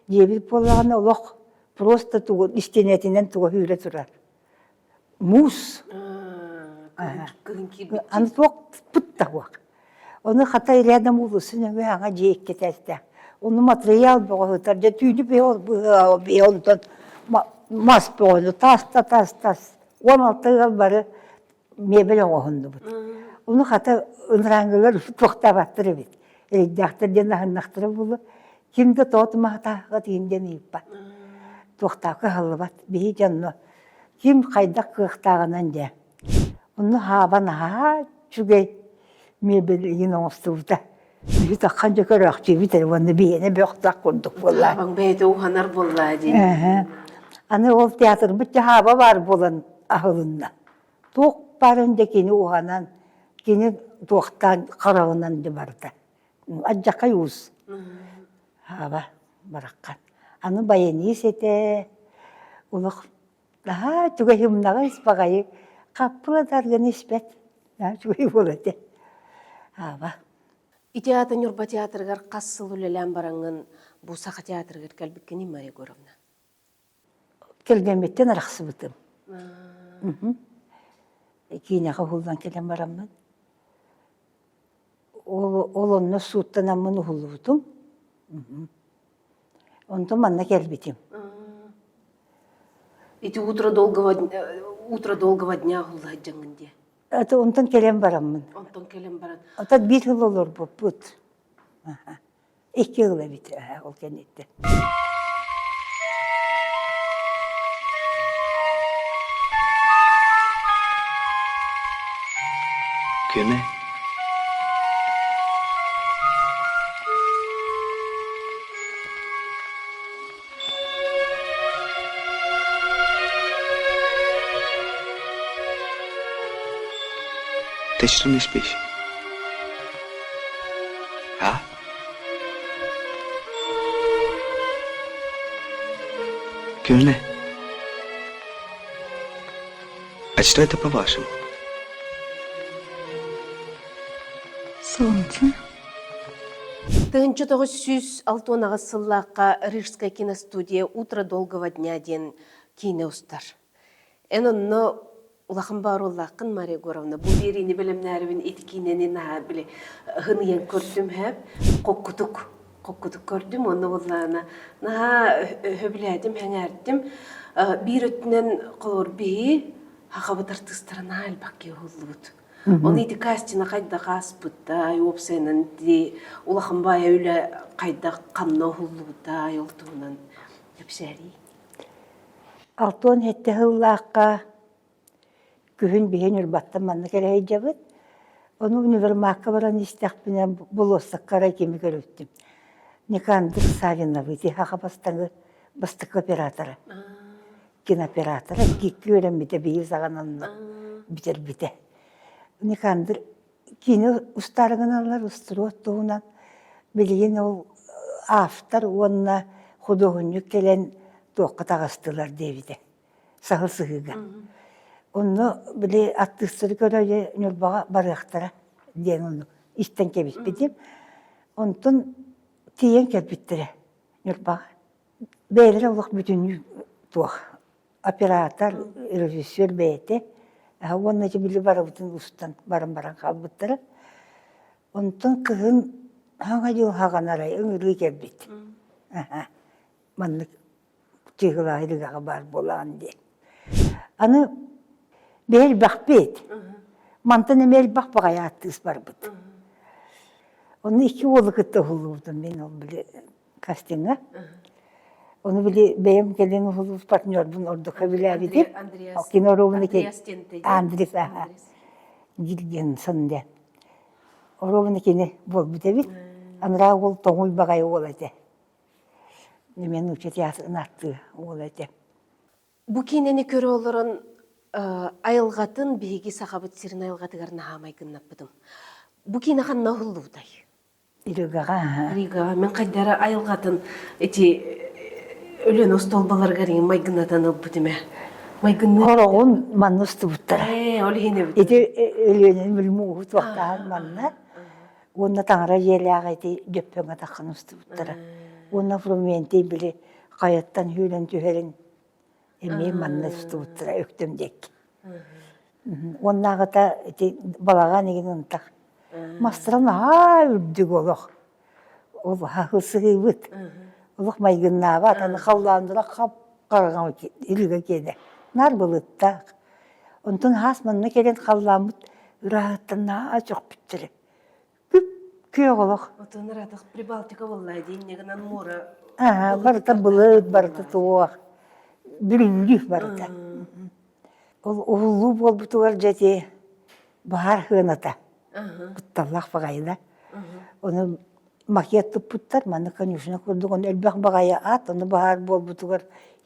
Speaker 1: Дьиэбит буоллаҕына олох просто тугу истиэнэтинэн туга сүүрэ турар. Муус. Аны туох пыт да суох. Ону хата рядом уулусса нөҥүө саҥа дьиэ икки этээстээх. Ону матырыйаал бөҕө сытар. Дьэ түүнү бэйэ онтон мас бөҕөнү тас да тас тас. 16 ыал бары мебель оҥоһуннубут. Ону хата ынырааҥҥылар туохтаабаттар эбит. Эрэйдээхтэр диэн аһыннахтара буолуо. Ким да тоҕо тумаһатааҕа тиин диэн ыйыппат. Туохтаах кыһаллыбат. Биһи дьонно ким хайдах кыахтааҕынан дьэ. Онно хаба наһаа үчүгэй мебель игин оҥостубута. Биһи таххан дьэ көрөөхтүүбүт эрэ уонна биһиэнэ бөхтөх курдук буолла.
Speaker 2: Хаабаҥ бэйэтэ уһанар буоллаа диэн.
Speaker 1: Аны ол театрбыт дьаһааба баар буолан аһылынна. Туох баарын да кини уһанан, кини туохтаан хараҕынан да барда. Алдьархай уус. Хаба бараххан. Аны баянист этэ, олох наһаа үчүгэй ымнаҕас баҕайы хаппыла да арыгыны испэт. Наһаа үчүгэй уол этэ. Аба.
Speaker 2: Ити аата Ньурба театрыгар хас сыл үлэлээн бараҥҥын бу Саха театрыгар кэлбиккиний, Мария Егоровна?
Speaker 1: Кэргэммиттэн арахсыбытым. Киинэҕэ уһуллан кэлэн бараммын. Ол, ол онно сууттанаммын уһуллубутум. Онтон манна кэлбитим.
Speaker 2: Ити утро долгого утро долгого дня уһулла сылдьаҥҥын дии.
Speaker 1: Это онтон кэлэн бараммын.
Speaker 2: Онтон кэлэн баран.
Speaker 1: Оттон биир сыл олорбуппут. Икки ыл эбит ол кэнниттэн.
Speaker 3: Көмө Ты что не спишь? А? Кюльне? А что это по-вашему?
Speaker 4: Солнце.
Speaker 2: 1968 сыллаахха Рижская киностудия «Утро долгого дня» диэн киинэ устар. Эн онно улахан баарууллааххын, Мария Егоровна. Бу биэриини бэлэмнээрибин ити киинэни наһаа били һыныйан көрдүм һэп. Хоккутук хоккутук көрдүм уонна буоллаҕына наһаа сөбүлээтим, сэҥээрдим. Биир өттүнэн холобур биһи хахабыт артыыстара наһаа элбэх киһи уһуллубут. Оны ити кастина хайдах ааспытай, уопсайынан ити улахан баайа үлэ хайдах ханна уһуллубутай, ол туһунан кэпсээрий.
Speaker 1: 67 сыллаахха күһүн биһи Ньурбаттан манна кэлэ сылдьабыт. Ону универмагка баран истэхпинэ болуоссакка арай кими көрүстүм. Никандр Савиновы ити саха бастакы бастакы оператора. Кинооператора икки үөрэммитэ биһи саҕананна бүтэрбитэ. Никандр киинэ устаары гыналлар устуруот туһунан билигин ол автор уонна худуоһунньук кэлэн туохха таҕыстылар диэбитэ саһыл сыһыыга. Онно били артыыстары көрө Ньурбаҕа барыахтара диэн ону истэн кэбиспитим. Онтон тиийэн кэлбиттэрэ Ньурбаҕа. Бэйэлэрэ олох бүтүннүү туох оператор, режиссер бэйэтэ уонна ити били барыбытын устан баран баран хаалбыттара. Онтон кыһын хаҥа дьыл хаҕан арай ыҥырыы кэлбит. Маннык чыыһылааһы баар буолаҕын диэн. Аны биһи элбэхпит. Мантан эмиэ элбэх баҕайы артыыс барбыт. Онно икки уолу кытта уһуллубутум мин ол били кастиҥҥа. Ону били бэйэм кэлин уһуллубут партнербун ордук сөбүлээбитим. Кино Андрес аха. Гильгенсон диэн. Оруобуна кини буолбут эбит. Анараа уол тоҥуй баҕайы уол этэ. Эмиэ нуучча театрын аттыы уол этэ.
Speaker 2: Бу киинэни көрө олорон айылҕатын биһиги Сахабыт сирин айылҕатыгар наһаа майгыннаппытым. Бу киинэ ханна уһуллубутай?
Speaker 1: Ригаҕа.
Speaker 2: Ригаҕа. Мин хайдара айылҕатын ити Өлүөн остуолбаларыгар майгыннатан ылбытым ээ. Майгынныы.
Speaker 1: Хороҕун манна устубуттара.
Speaker 2: Ээ, ол иһин эбит.
Speaker 1: Ити Өлүөнэни били мууһу туохтаан манна. Уонна таҥара дьиэлээх ити Дьөппөҥҥө таххан устубуттара. Уонна Фрументий били хайаттан сүүрэн түһэрин эмиэ манна устубуттара Өктөм диэки. Уоннааҕыта ити балаҕан игин ынтах. Мастара наһаа үрдүк олох. Ол хаһысыһыыбыт. Олох майгыннаабат, аны халлааннара хап-хараҥа илигэ киэнэ. Наар былыттаах. Онтон хаас манна кэлэн халлааммыт ырааһыттан наһаа сөхпүттэрэ. Күп-күөх олох.
Speaker 2: Отон ыраатах Прибалтика буолла дии, инньэ гынан муора
Speaker 1: Аа, барыта былыт, барыта туох. Бүрүллүү барыта. Ол уһуллуу буолбутугар дьэ ити баһаар сыаната кутталлаах баҕайы да. Ону макет туппуттар, манна конюшня курдук, ону элбэх баҕайы ат, ону баһаар буолбутугар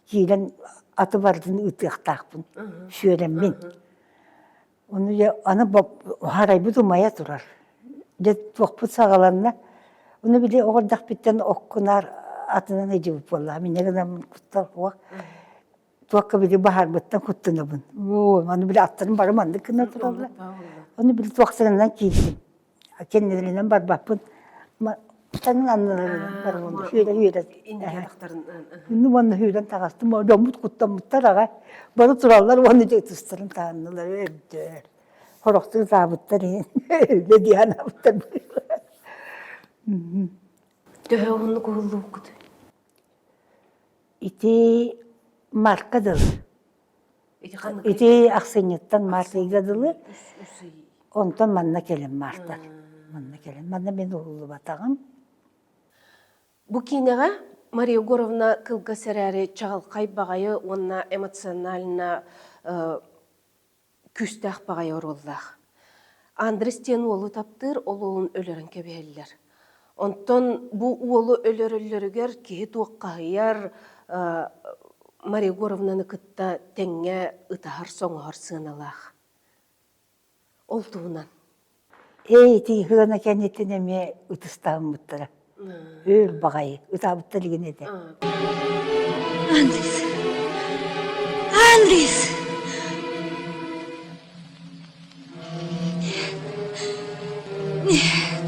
Speaker 1: киирэн аты барытын ыытыахтаахпын, сүөрэммин. Ону дьэ аны харайбыт умайа турар. Дьэ туохпут саҕаланна. Ону били оҕо эрдэхпиттэн оккунаар атынан ыдьыбыт буоллаҕым. Инньэ гынан куттал суох. Туохха били баһаарбыттан куттанабын. Ону били аттарым бары маннык гына тураллар. Ону били туохтарынан киирдим. Кэннилэринэн барбаппын. Санын анныларынан барабын. Сүүрэ сүүрэ. Күннү уонна сүүрэн таҕыстым. Дьоммут куттаммыттар аҕай. Бары тураллар уонна дьэ ытыстарын таһыннылар өлдөр. Хорохтуу ытаабыттар иһин өлдө дии санаабыттар.
Speaker 2: Төһө уһуннук уһуллубуккут?
Speaker 1: Ити марка дылы. Ити ахсынньыттан март ыйга дылы. Онтон манна кэлэн мартан. Манна кэлэн. Манна мин уһуллубатаҕым.
Speaker 2: Бу киинэҕэ Мария Егоровна кылгас эрээри чаҕылхай баҕайы уонна эмоционально күүстээх баҕайы оруоллаах. Андрес диэн уолу таптыыр, ол уолун өлөрөн кэбиһэллэр. Онтон бу уолу өлөрөллөрүгэр киһи туоххаһыйар Мария Егоровнаны кытта тэҥҥэ ытаһар-соҥоһор сыаналаах. Ол туһунан.
Speaker 1: Ээ, ити ыһыана кэнниттэн эмиэ ытыстаһыммыттара. Өр баҕайы ытаабыттар игин этэ.
Speaker 4: Андрис! Андрис! Нет! Нет!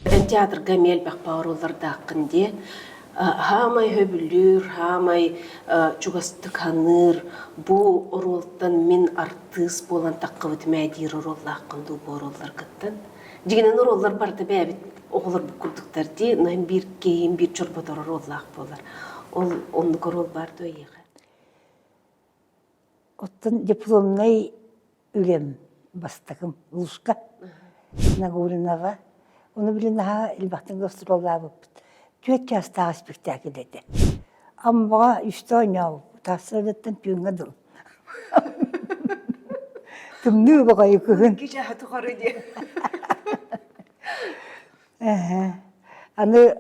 Speaker 2: Эн театрга эмиэ элбэх оруоллардааххын дии. Хаамай сөбүлүүр, хаамай чугастык саныыр, бу оруолтан мин артыыс буолан таххыбытым ээ диир оруоллааххын дуу бу оруолларгыттан? Дьиҥинэн оруоллар барыта бэйэбит оҕолорбут курдуктар дии, но биир киһим биир чорботор оруоллаах буолар. Ол оннук оруол баар дуо эйиэхэ?
Speaker 1: Оттон дипломнай үлэм бастакым Лушка Нагулинова. Ону билин наһаа элбэхтик гастроллаабыппыт. Түөрт чаастаах спектакль этэ. Аммаҕа үстэ оонньообуппут. Сарсыардаттан түүҥҥэ дылы. Тымныы баҕайы кыһын.
Speaker 2: Икки чааһы тухары диye.
Speaker 1: Аны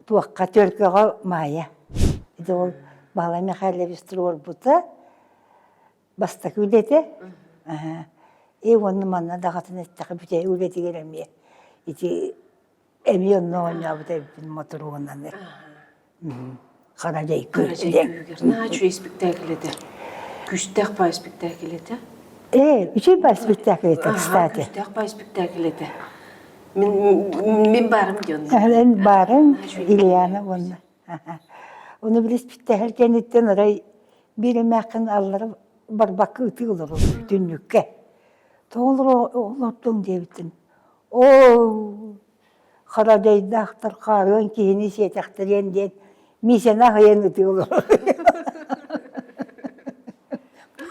Speaker 1: туохха төлкөҕө Маайа. Ити ол Баһылай Михайлович туруорбута бастакы үлэтэ. И уонна манна даҕатын эттэххэ бүтэй үлэтигэр эмиэ ити эмиэ онно оонньообут эбиппин Мотуруонаны. Хара дьай
Speaker 2: күүгэр. Наһаа үчүгэй спектакль этэ. Күүстээх баай спектакль этэ.
Speaker 1: Ээ, үчүгэй баай спектакль этэ, кстати.
Speaker 2: Күүстээх баай спектакль этэ. Мин мин баарым диэн.
Speaker 1: Эн баарым Ильяна уонна. Ону били спектакль кэнниттэн арай биир эмээххин аллара барбакка ытыы олорор түннүккэ. Тоҕо олордуҥ диэбитин. Оо, харадьайдаахтар хаарыан киһини сиэтэхтэриэн диэн Миисэни аһыйан ытыы олорор.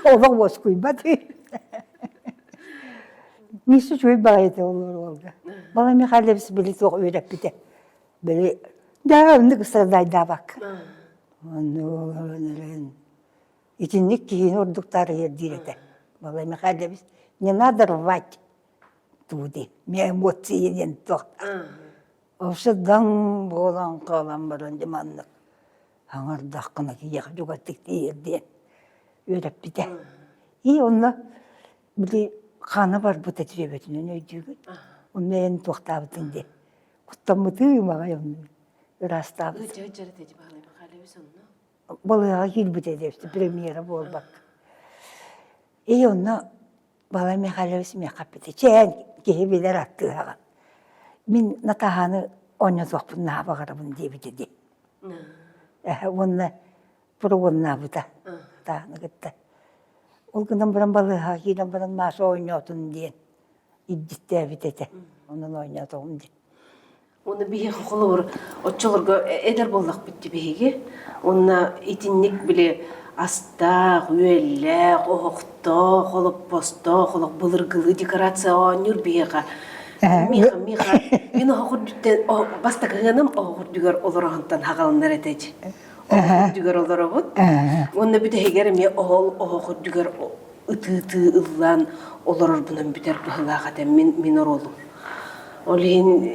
Speaker 1: Олох уоскуйбат. Миисэ үчүгэй баҕайыта олорор уолга. Балай Михайлович били туох үөрэппитэ. Били да оннук ыстрадайдаабакка. Оннук олорон эрэн итинник киһини ордук таарыйар диир этэ. Балай Михайлович не надо рвать тууди эмоции диэн туох Вообще даҥ буолан хаалан баран дьэ маннык аҥардаххына киһиэхэ чугастык тиийэр диэн үөрэппитэ. И онно били хаана барбыта түөбэтинэн өйдүүгүн. Онно эн туохтаабытыҥ диэн. Куттаммытыы маҕай онно ыраастаабыт. Балыыһаҕа киирбитэ диэбит премьера буолбакка. И онно Балай Михайлович миэхэ эппитэ, чээн киһи билэр аттыаҕа. Мин Натаһаны оонньотуохпун наһаа баҕарабын диэбитэ дии. Эһэ уонна пробуоннаабыта Натаһаны кытта. Ол гынан баран балыыһаҕа киирэн баран Маша оонньоотун диэн илдьиттээбит этэ. Онон оонньоотоҕум диэн.
Speaker 2: Уонна биһиэхэ холобур оччолорго эдэр буоллахпыт дии биһиги. Уонна итинник били астаах, үөллээх, оһохтоох, олоппостоох, олох былыргылыы декорация оонньуур биһиэхэ. Миха, Миха, мин оһох үрдүттэн бастакы ыаным оһох үрдүгэр олороһунтан хаҕаланар этэ Оһох үрдүгэр олоробут. Уонна бүтэһигэр эмиэ оһол оһох үрдүгэр ытыы-ытыы ыллаан олорорбунан бүтэр быһыылаах этэ мин мин оруолум. Ол иһин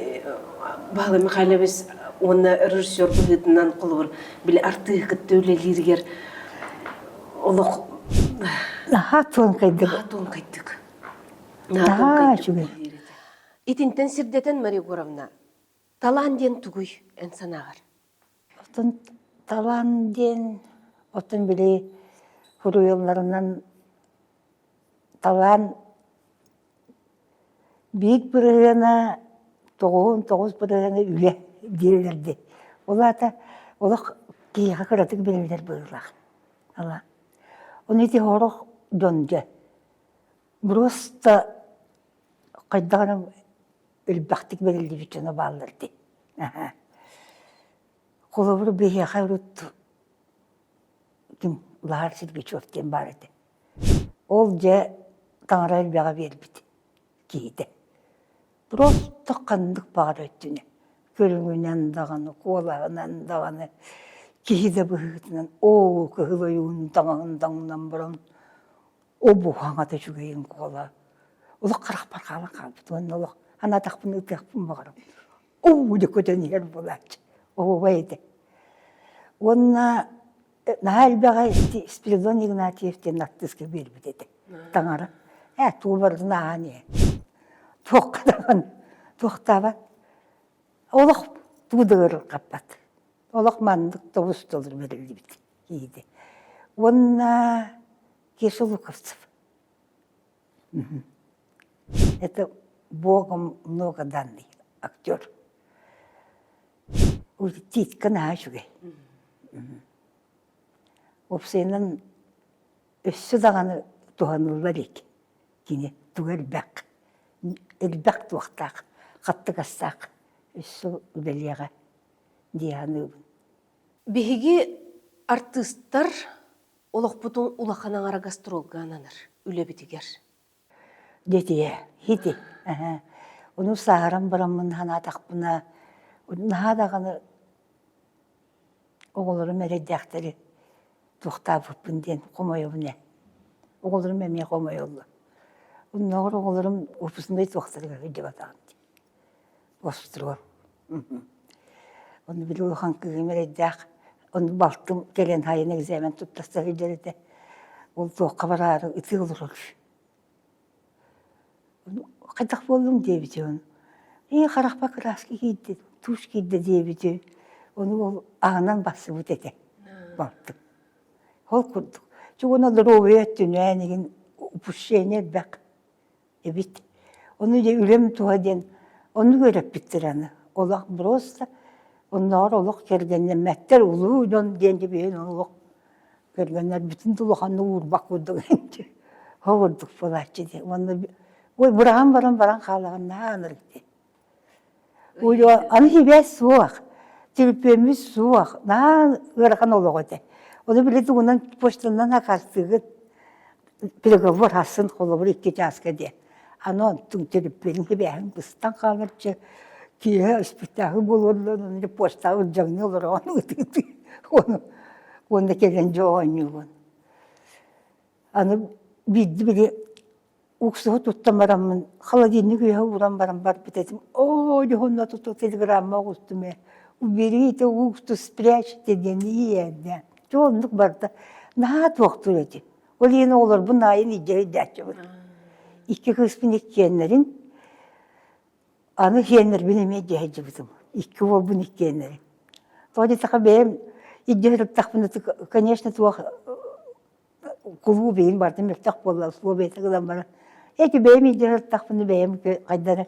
Speaker 2: Баһылай Михайлович уонна режиссер быһыытынан холобур били артыыһы кытта үлэлииригэр олох
Speaker 1: Наһаа туонкайдык.
Speaker 2: Наһаа туонкайдык.
Speaker 1: Наһаа үчүгэй.
Speaker 2: Итинтэн сирдэтэн Мария Егоровна, талаан диэн тугуй эн санааҕар?
Speaker 1: Оттон талаан диэн оттон били суруйалларынан талаан биир бырыһыана 99 бырыһыана үлэ дииллэр дии. Ол аата олох киһиэхэ кыратык бэриллэр быһыылаах. Ала. Ону ити сорох дьон дьэ просто Хайдах эрэ элбэхтик бэриллибит дьоно бааллар дии. Холобур, биһиэхэ урут ким Лаһар Сергучев диэн баар этэ. Ол дьэ таҥара элбэҕи биэрбит киһитэ. Просто ханнык баҕар өттүнэ көрүҥүнэн даҕаны, куолаһынан даҕаны, киһи да быһыытынан оо кыһыл ойуун таҥаһын таҥнан баран обуһаҥата үчүгэйин куола олох харахпар хаалан хаалбыт уонна олох анаатахпын ытыахпын баҕарабын уу дьэ көтөн иһэр буолааччы оһуобай этэ уонна наһаа элбэҕи ити Спиридон Игнатьев диэн артыыска биэрбит этэ таҥара ээ тугу барытын ааһан иһэ туохха даҕаны туохтаабат олох тугу да ыарырҕаппат олох маннык тобус толору бэриллибит киһитэ уонна Кеша Луковцев. Это Богом много данный актер. Титка наһаа үчүгэй. Уопсайынан өссө даҕаны туһаныллар илик кини туга элбэх элбэх туохтаах хаттыгастаах өссө үлэлиэҕэ дии саныыбын.
Speaker 2: Биһиги артыыстар Олохпутун улахан аҥара гастролга ананар үлэбитигэр.
Speaker 1: Дэтиэ, хити. Ону сааһыран бараммын санаатахпына, наһаа даҕаны оҕолорум эрэйдээхтэри туохтаабыппын диэн хомойобун ээ. Оҕолорум эмиэ хомойоллор. Оннооҕор оҕолорум выпускной туохтарыгар сылдьыбатаҕым дии. Остуруор. Ону били улахан кыыһым эрэйдээх, ону балтым кэлэн хайан экзамен туттарса сылдьар этэ. Ол туохха бараары ытыы олорор. Хайдах буоллуҥ диэбитэ ону. Ээ харахпа кырааска киирдэ, тушь киирдэ диэбитэ. Ону ол аһынан барсыбыт этэ балтым. Ол курдук. Чугуна доруобуйа өттүнээн игин упущение элбэх. эбит. Ону дьэ үлэм туһа диэн оннук үөрэппиттэр аны. Олох просто оннооҕор олох кэргэннэммэттэр улуу дьон диэн дьэ олох кэргэннэрбитин да улаханнык уурбат курдук ол курдук буолааччы диэн. Уонна ой быраҕан баран баран хаалаҕын наһаа ынырык диэн. Аны сибээс суох, төлөпүөммүт суох, наһаа ыарахан олох этэ. Ону били тугунан почтанан акаастыыгыт, переговор асын холобур икки чааска диэн. Аны онтуҥ төлөпүөнүҥ сибээһиҥ быстан хааларчы, киэһэ испиктээхи буолуоллар, ону почтаҕа ылдьаҥныы олороҕун ытыы-ытыы. Ону уонна кэлэн дьэ оонньуугун. Аны биирдэ били Уксуһу туттан бараммын, холодильник үөһэ ууран баран барбыт этим. Оо, дьоһунна туту телеграмма оҕустум ээ. Уберите уксус, спрячьте диэн иэдэ. Чэ оннук барда. Наһаа туохтуур этим. Ол иһин оҕолорбун аайын илдьэ сылдьааччыбын. Икки кыыспын иккиэннэрин, аны сиэннэрбин эмиэ илдьэ сылдьыбытым. Икки уолбун иккиэннэрин. Тоҕо диэтэххэ бэйэм илдьэ сырыттахпына, конечно, туох кулууп иһин барытын мөлтөх буолла условията гынан баран эти бэйэм илдьэ сырыттахпына бэйэм хайдах эрэ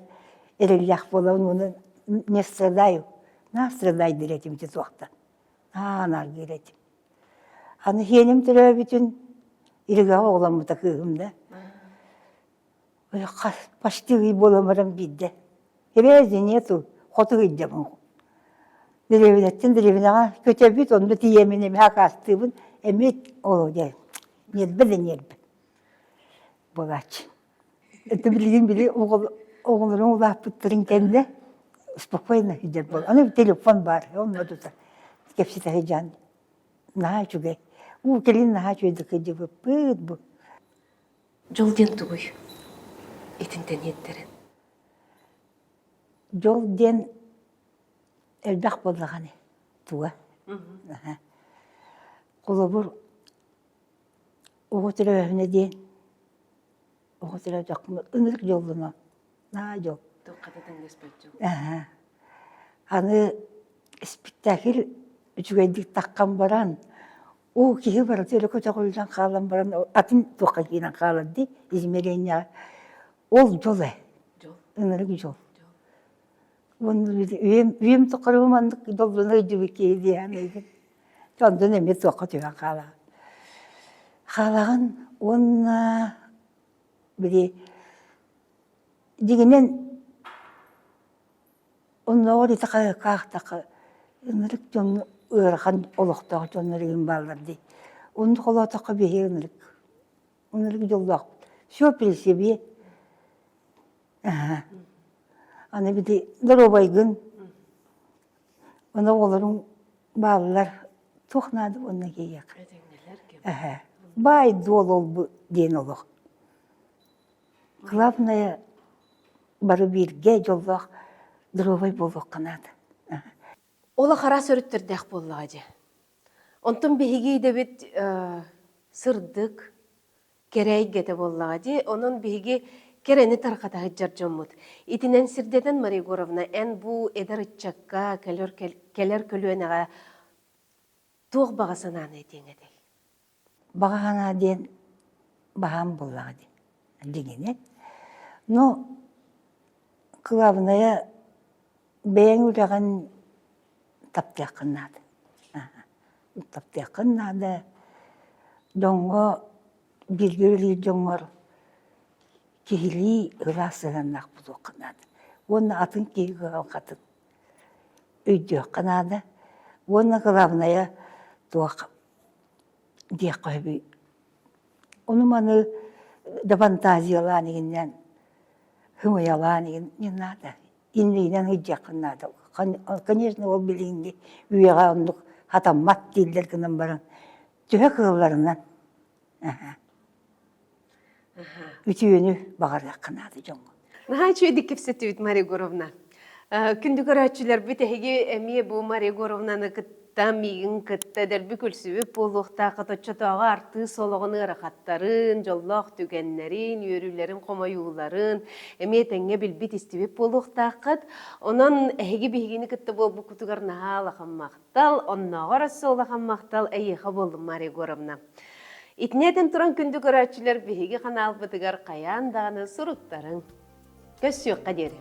Speaker 1: эрэллээх буолабын уонна не страдаю на страдай диир этим ити туохтан аа нааргыыр этим аны сиэним төрөөбүтүн Иригаҕа оҕоломмута кыыһым да Почти ый буолан баран биирдэ «Эбээ, нету, хоту сылдьабын» дэриэбинэттэн дэриэбинэҕэ көтөбүт, онно тиийэммин эмиэ акаастыыбын, эмиэ ол дьэ ньиэрбэ да ньиэрбэ буолааччы. Это билигин били оҕолорум улааппыттарын кэннэ спокойно сылдьар буол. Аны телефон баар, онно тута кэпсэтэ сылдьан наһаа үчүгэй. Уу кэлин наһаа үчүгэйдик сылдьыбыппыт бу.
Speaker 2: Дьол диэн тугуй? Итинтэн иэттэрин.
Speaker 1: Дьол диэн элбэх буоллаҕына туга. Холобур, оҕо төрөөһүнэ диэн оҕо төрөөтөххүнэ ынырык дьоллоно. Наһаа дьол.
Speaker 2: Туохха да тэҥнэспэт дьол.
Speaker 1: Аны спектакль үчүгэйдик таххан баран Уу киһи барыта өрө көтөҕүллэн хаалан баран атын туохха киирэн хаалар дии измерениеҕэ. Ол дьол ээ. Ынырык дьол. Уонна үйэм үйэм тухары маннык долгуна өйдүүбүт киһи дии саныыбын. Онтон эмиэ туохха түһэн хаалаҕын. Хаалаҕын уонна били. Дьиҥинэн оннооҕор ити хаһыакка ынырык дьон ыарахан олохтоох дьоннор игин бааллар дии. Оннук олоотоххо биһиги ынырык ынырык дьоллоохпут. Все при себе. Аны бити доруобайгын, ону оҕолоруҥ бааллар, туох наада уонна киһиэхэ. Баай-дуол ол диэн олох. Главное, бары бииргэ дьоллоох доруобай буолуохха наада.
Speaker 2: Олох араас өрүттэрдээх буоллаҕа дьэ. Онтон биһиги идэбит сырдык, кэрэ эйгэтэ буоллаҕа дии. Онон биһиги кэрэни тарҕата сылдьар дьоммут. Итинэн сирдэтэн, Мария Егоровна, эн бу эдэр ыччакка, кэлэр, кэлэр көлүөнэҕэ туох баҕа санааны этиэҥ этэй?
Speaker 1: Баҕа санаа диэн баһаам буоллаҕа дии, дьиҥинэн. Но кылаабынайа бэйэҥ үлэҕин таптыаххын наада. Таптыаххын наада. Дьоҥҥо бииргэ үлэлиир дьоҥҥор киһилии ыраас сыһыаннаах буолуохха наада. Уонна атын киһи кыһалҕатын өйдүөххэ наада. Уонна кылаабынайа туох диэххэ сөбүй ону-маны да фантазиялаан игиннээн сымыйалаан игин не надо иннигинэн сылдьыаххын наада конечно ол билиҥҥи үйэҕэ оннук хатаммат дииллэр гынан баран төһө кыалларынан үтүөнү баҕарыахха наада дьоҥҥо.
Speaker 2: Наһаа үчүгэйдик кэпсэттибит Мария Егоровна. Күндү көрөөччүлэрбит эһиги эмиэ бу Мария Егоровнаны кытта миигин кытта дэлби күлсүбүт буолуохтааххыт оччотооҕу артыыс олоҕун ыарахаттарын, дьоллоох түгэннэрин, үөрүүлэрин, хомойууларын эмиэ тэҥҥэ билбит истибит буолуохтааххыт. Онон эһиги биһигини кытта буолбуккутугар наһаа улахан махтал, оннооҕор өссө улахан махтал эйиэхэ буоллун Мария Егоровна. Итини этэн туран күндү көрөөччүлэр биһиги ханаалбытыгар хайаан даҕаны суруттарыҥ. Көрсүөххэ диэри.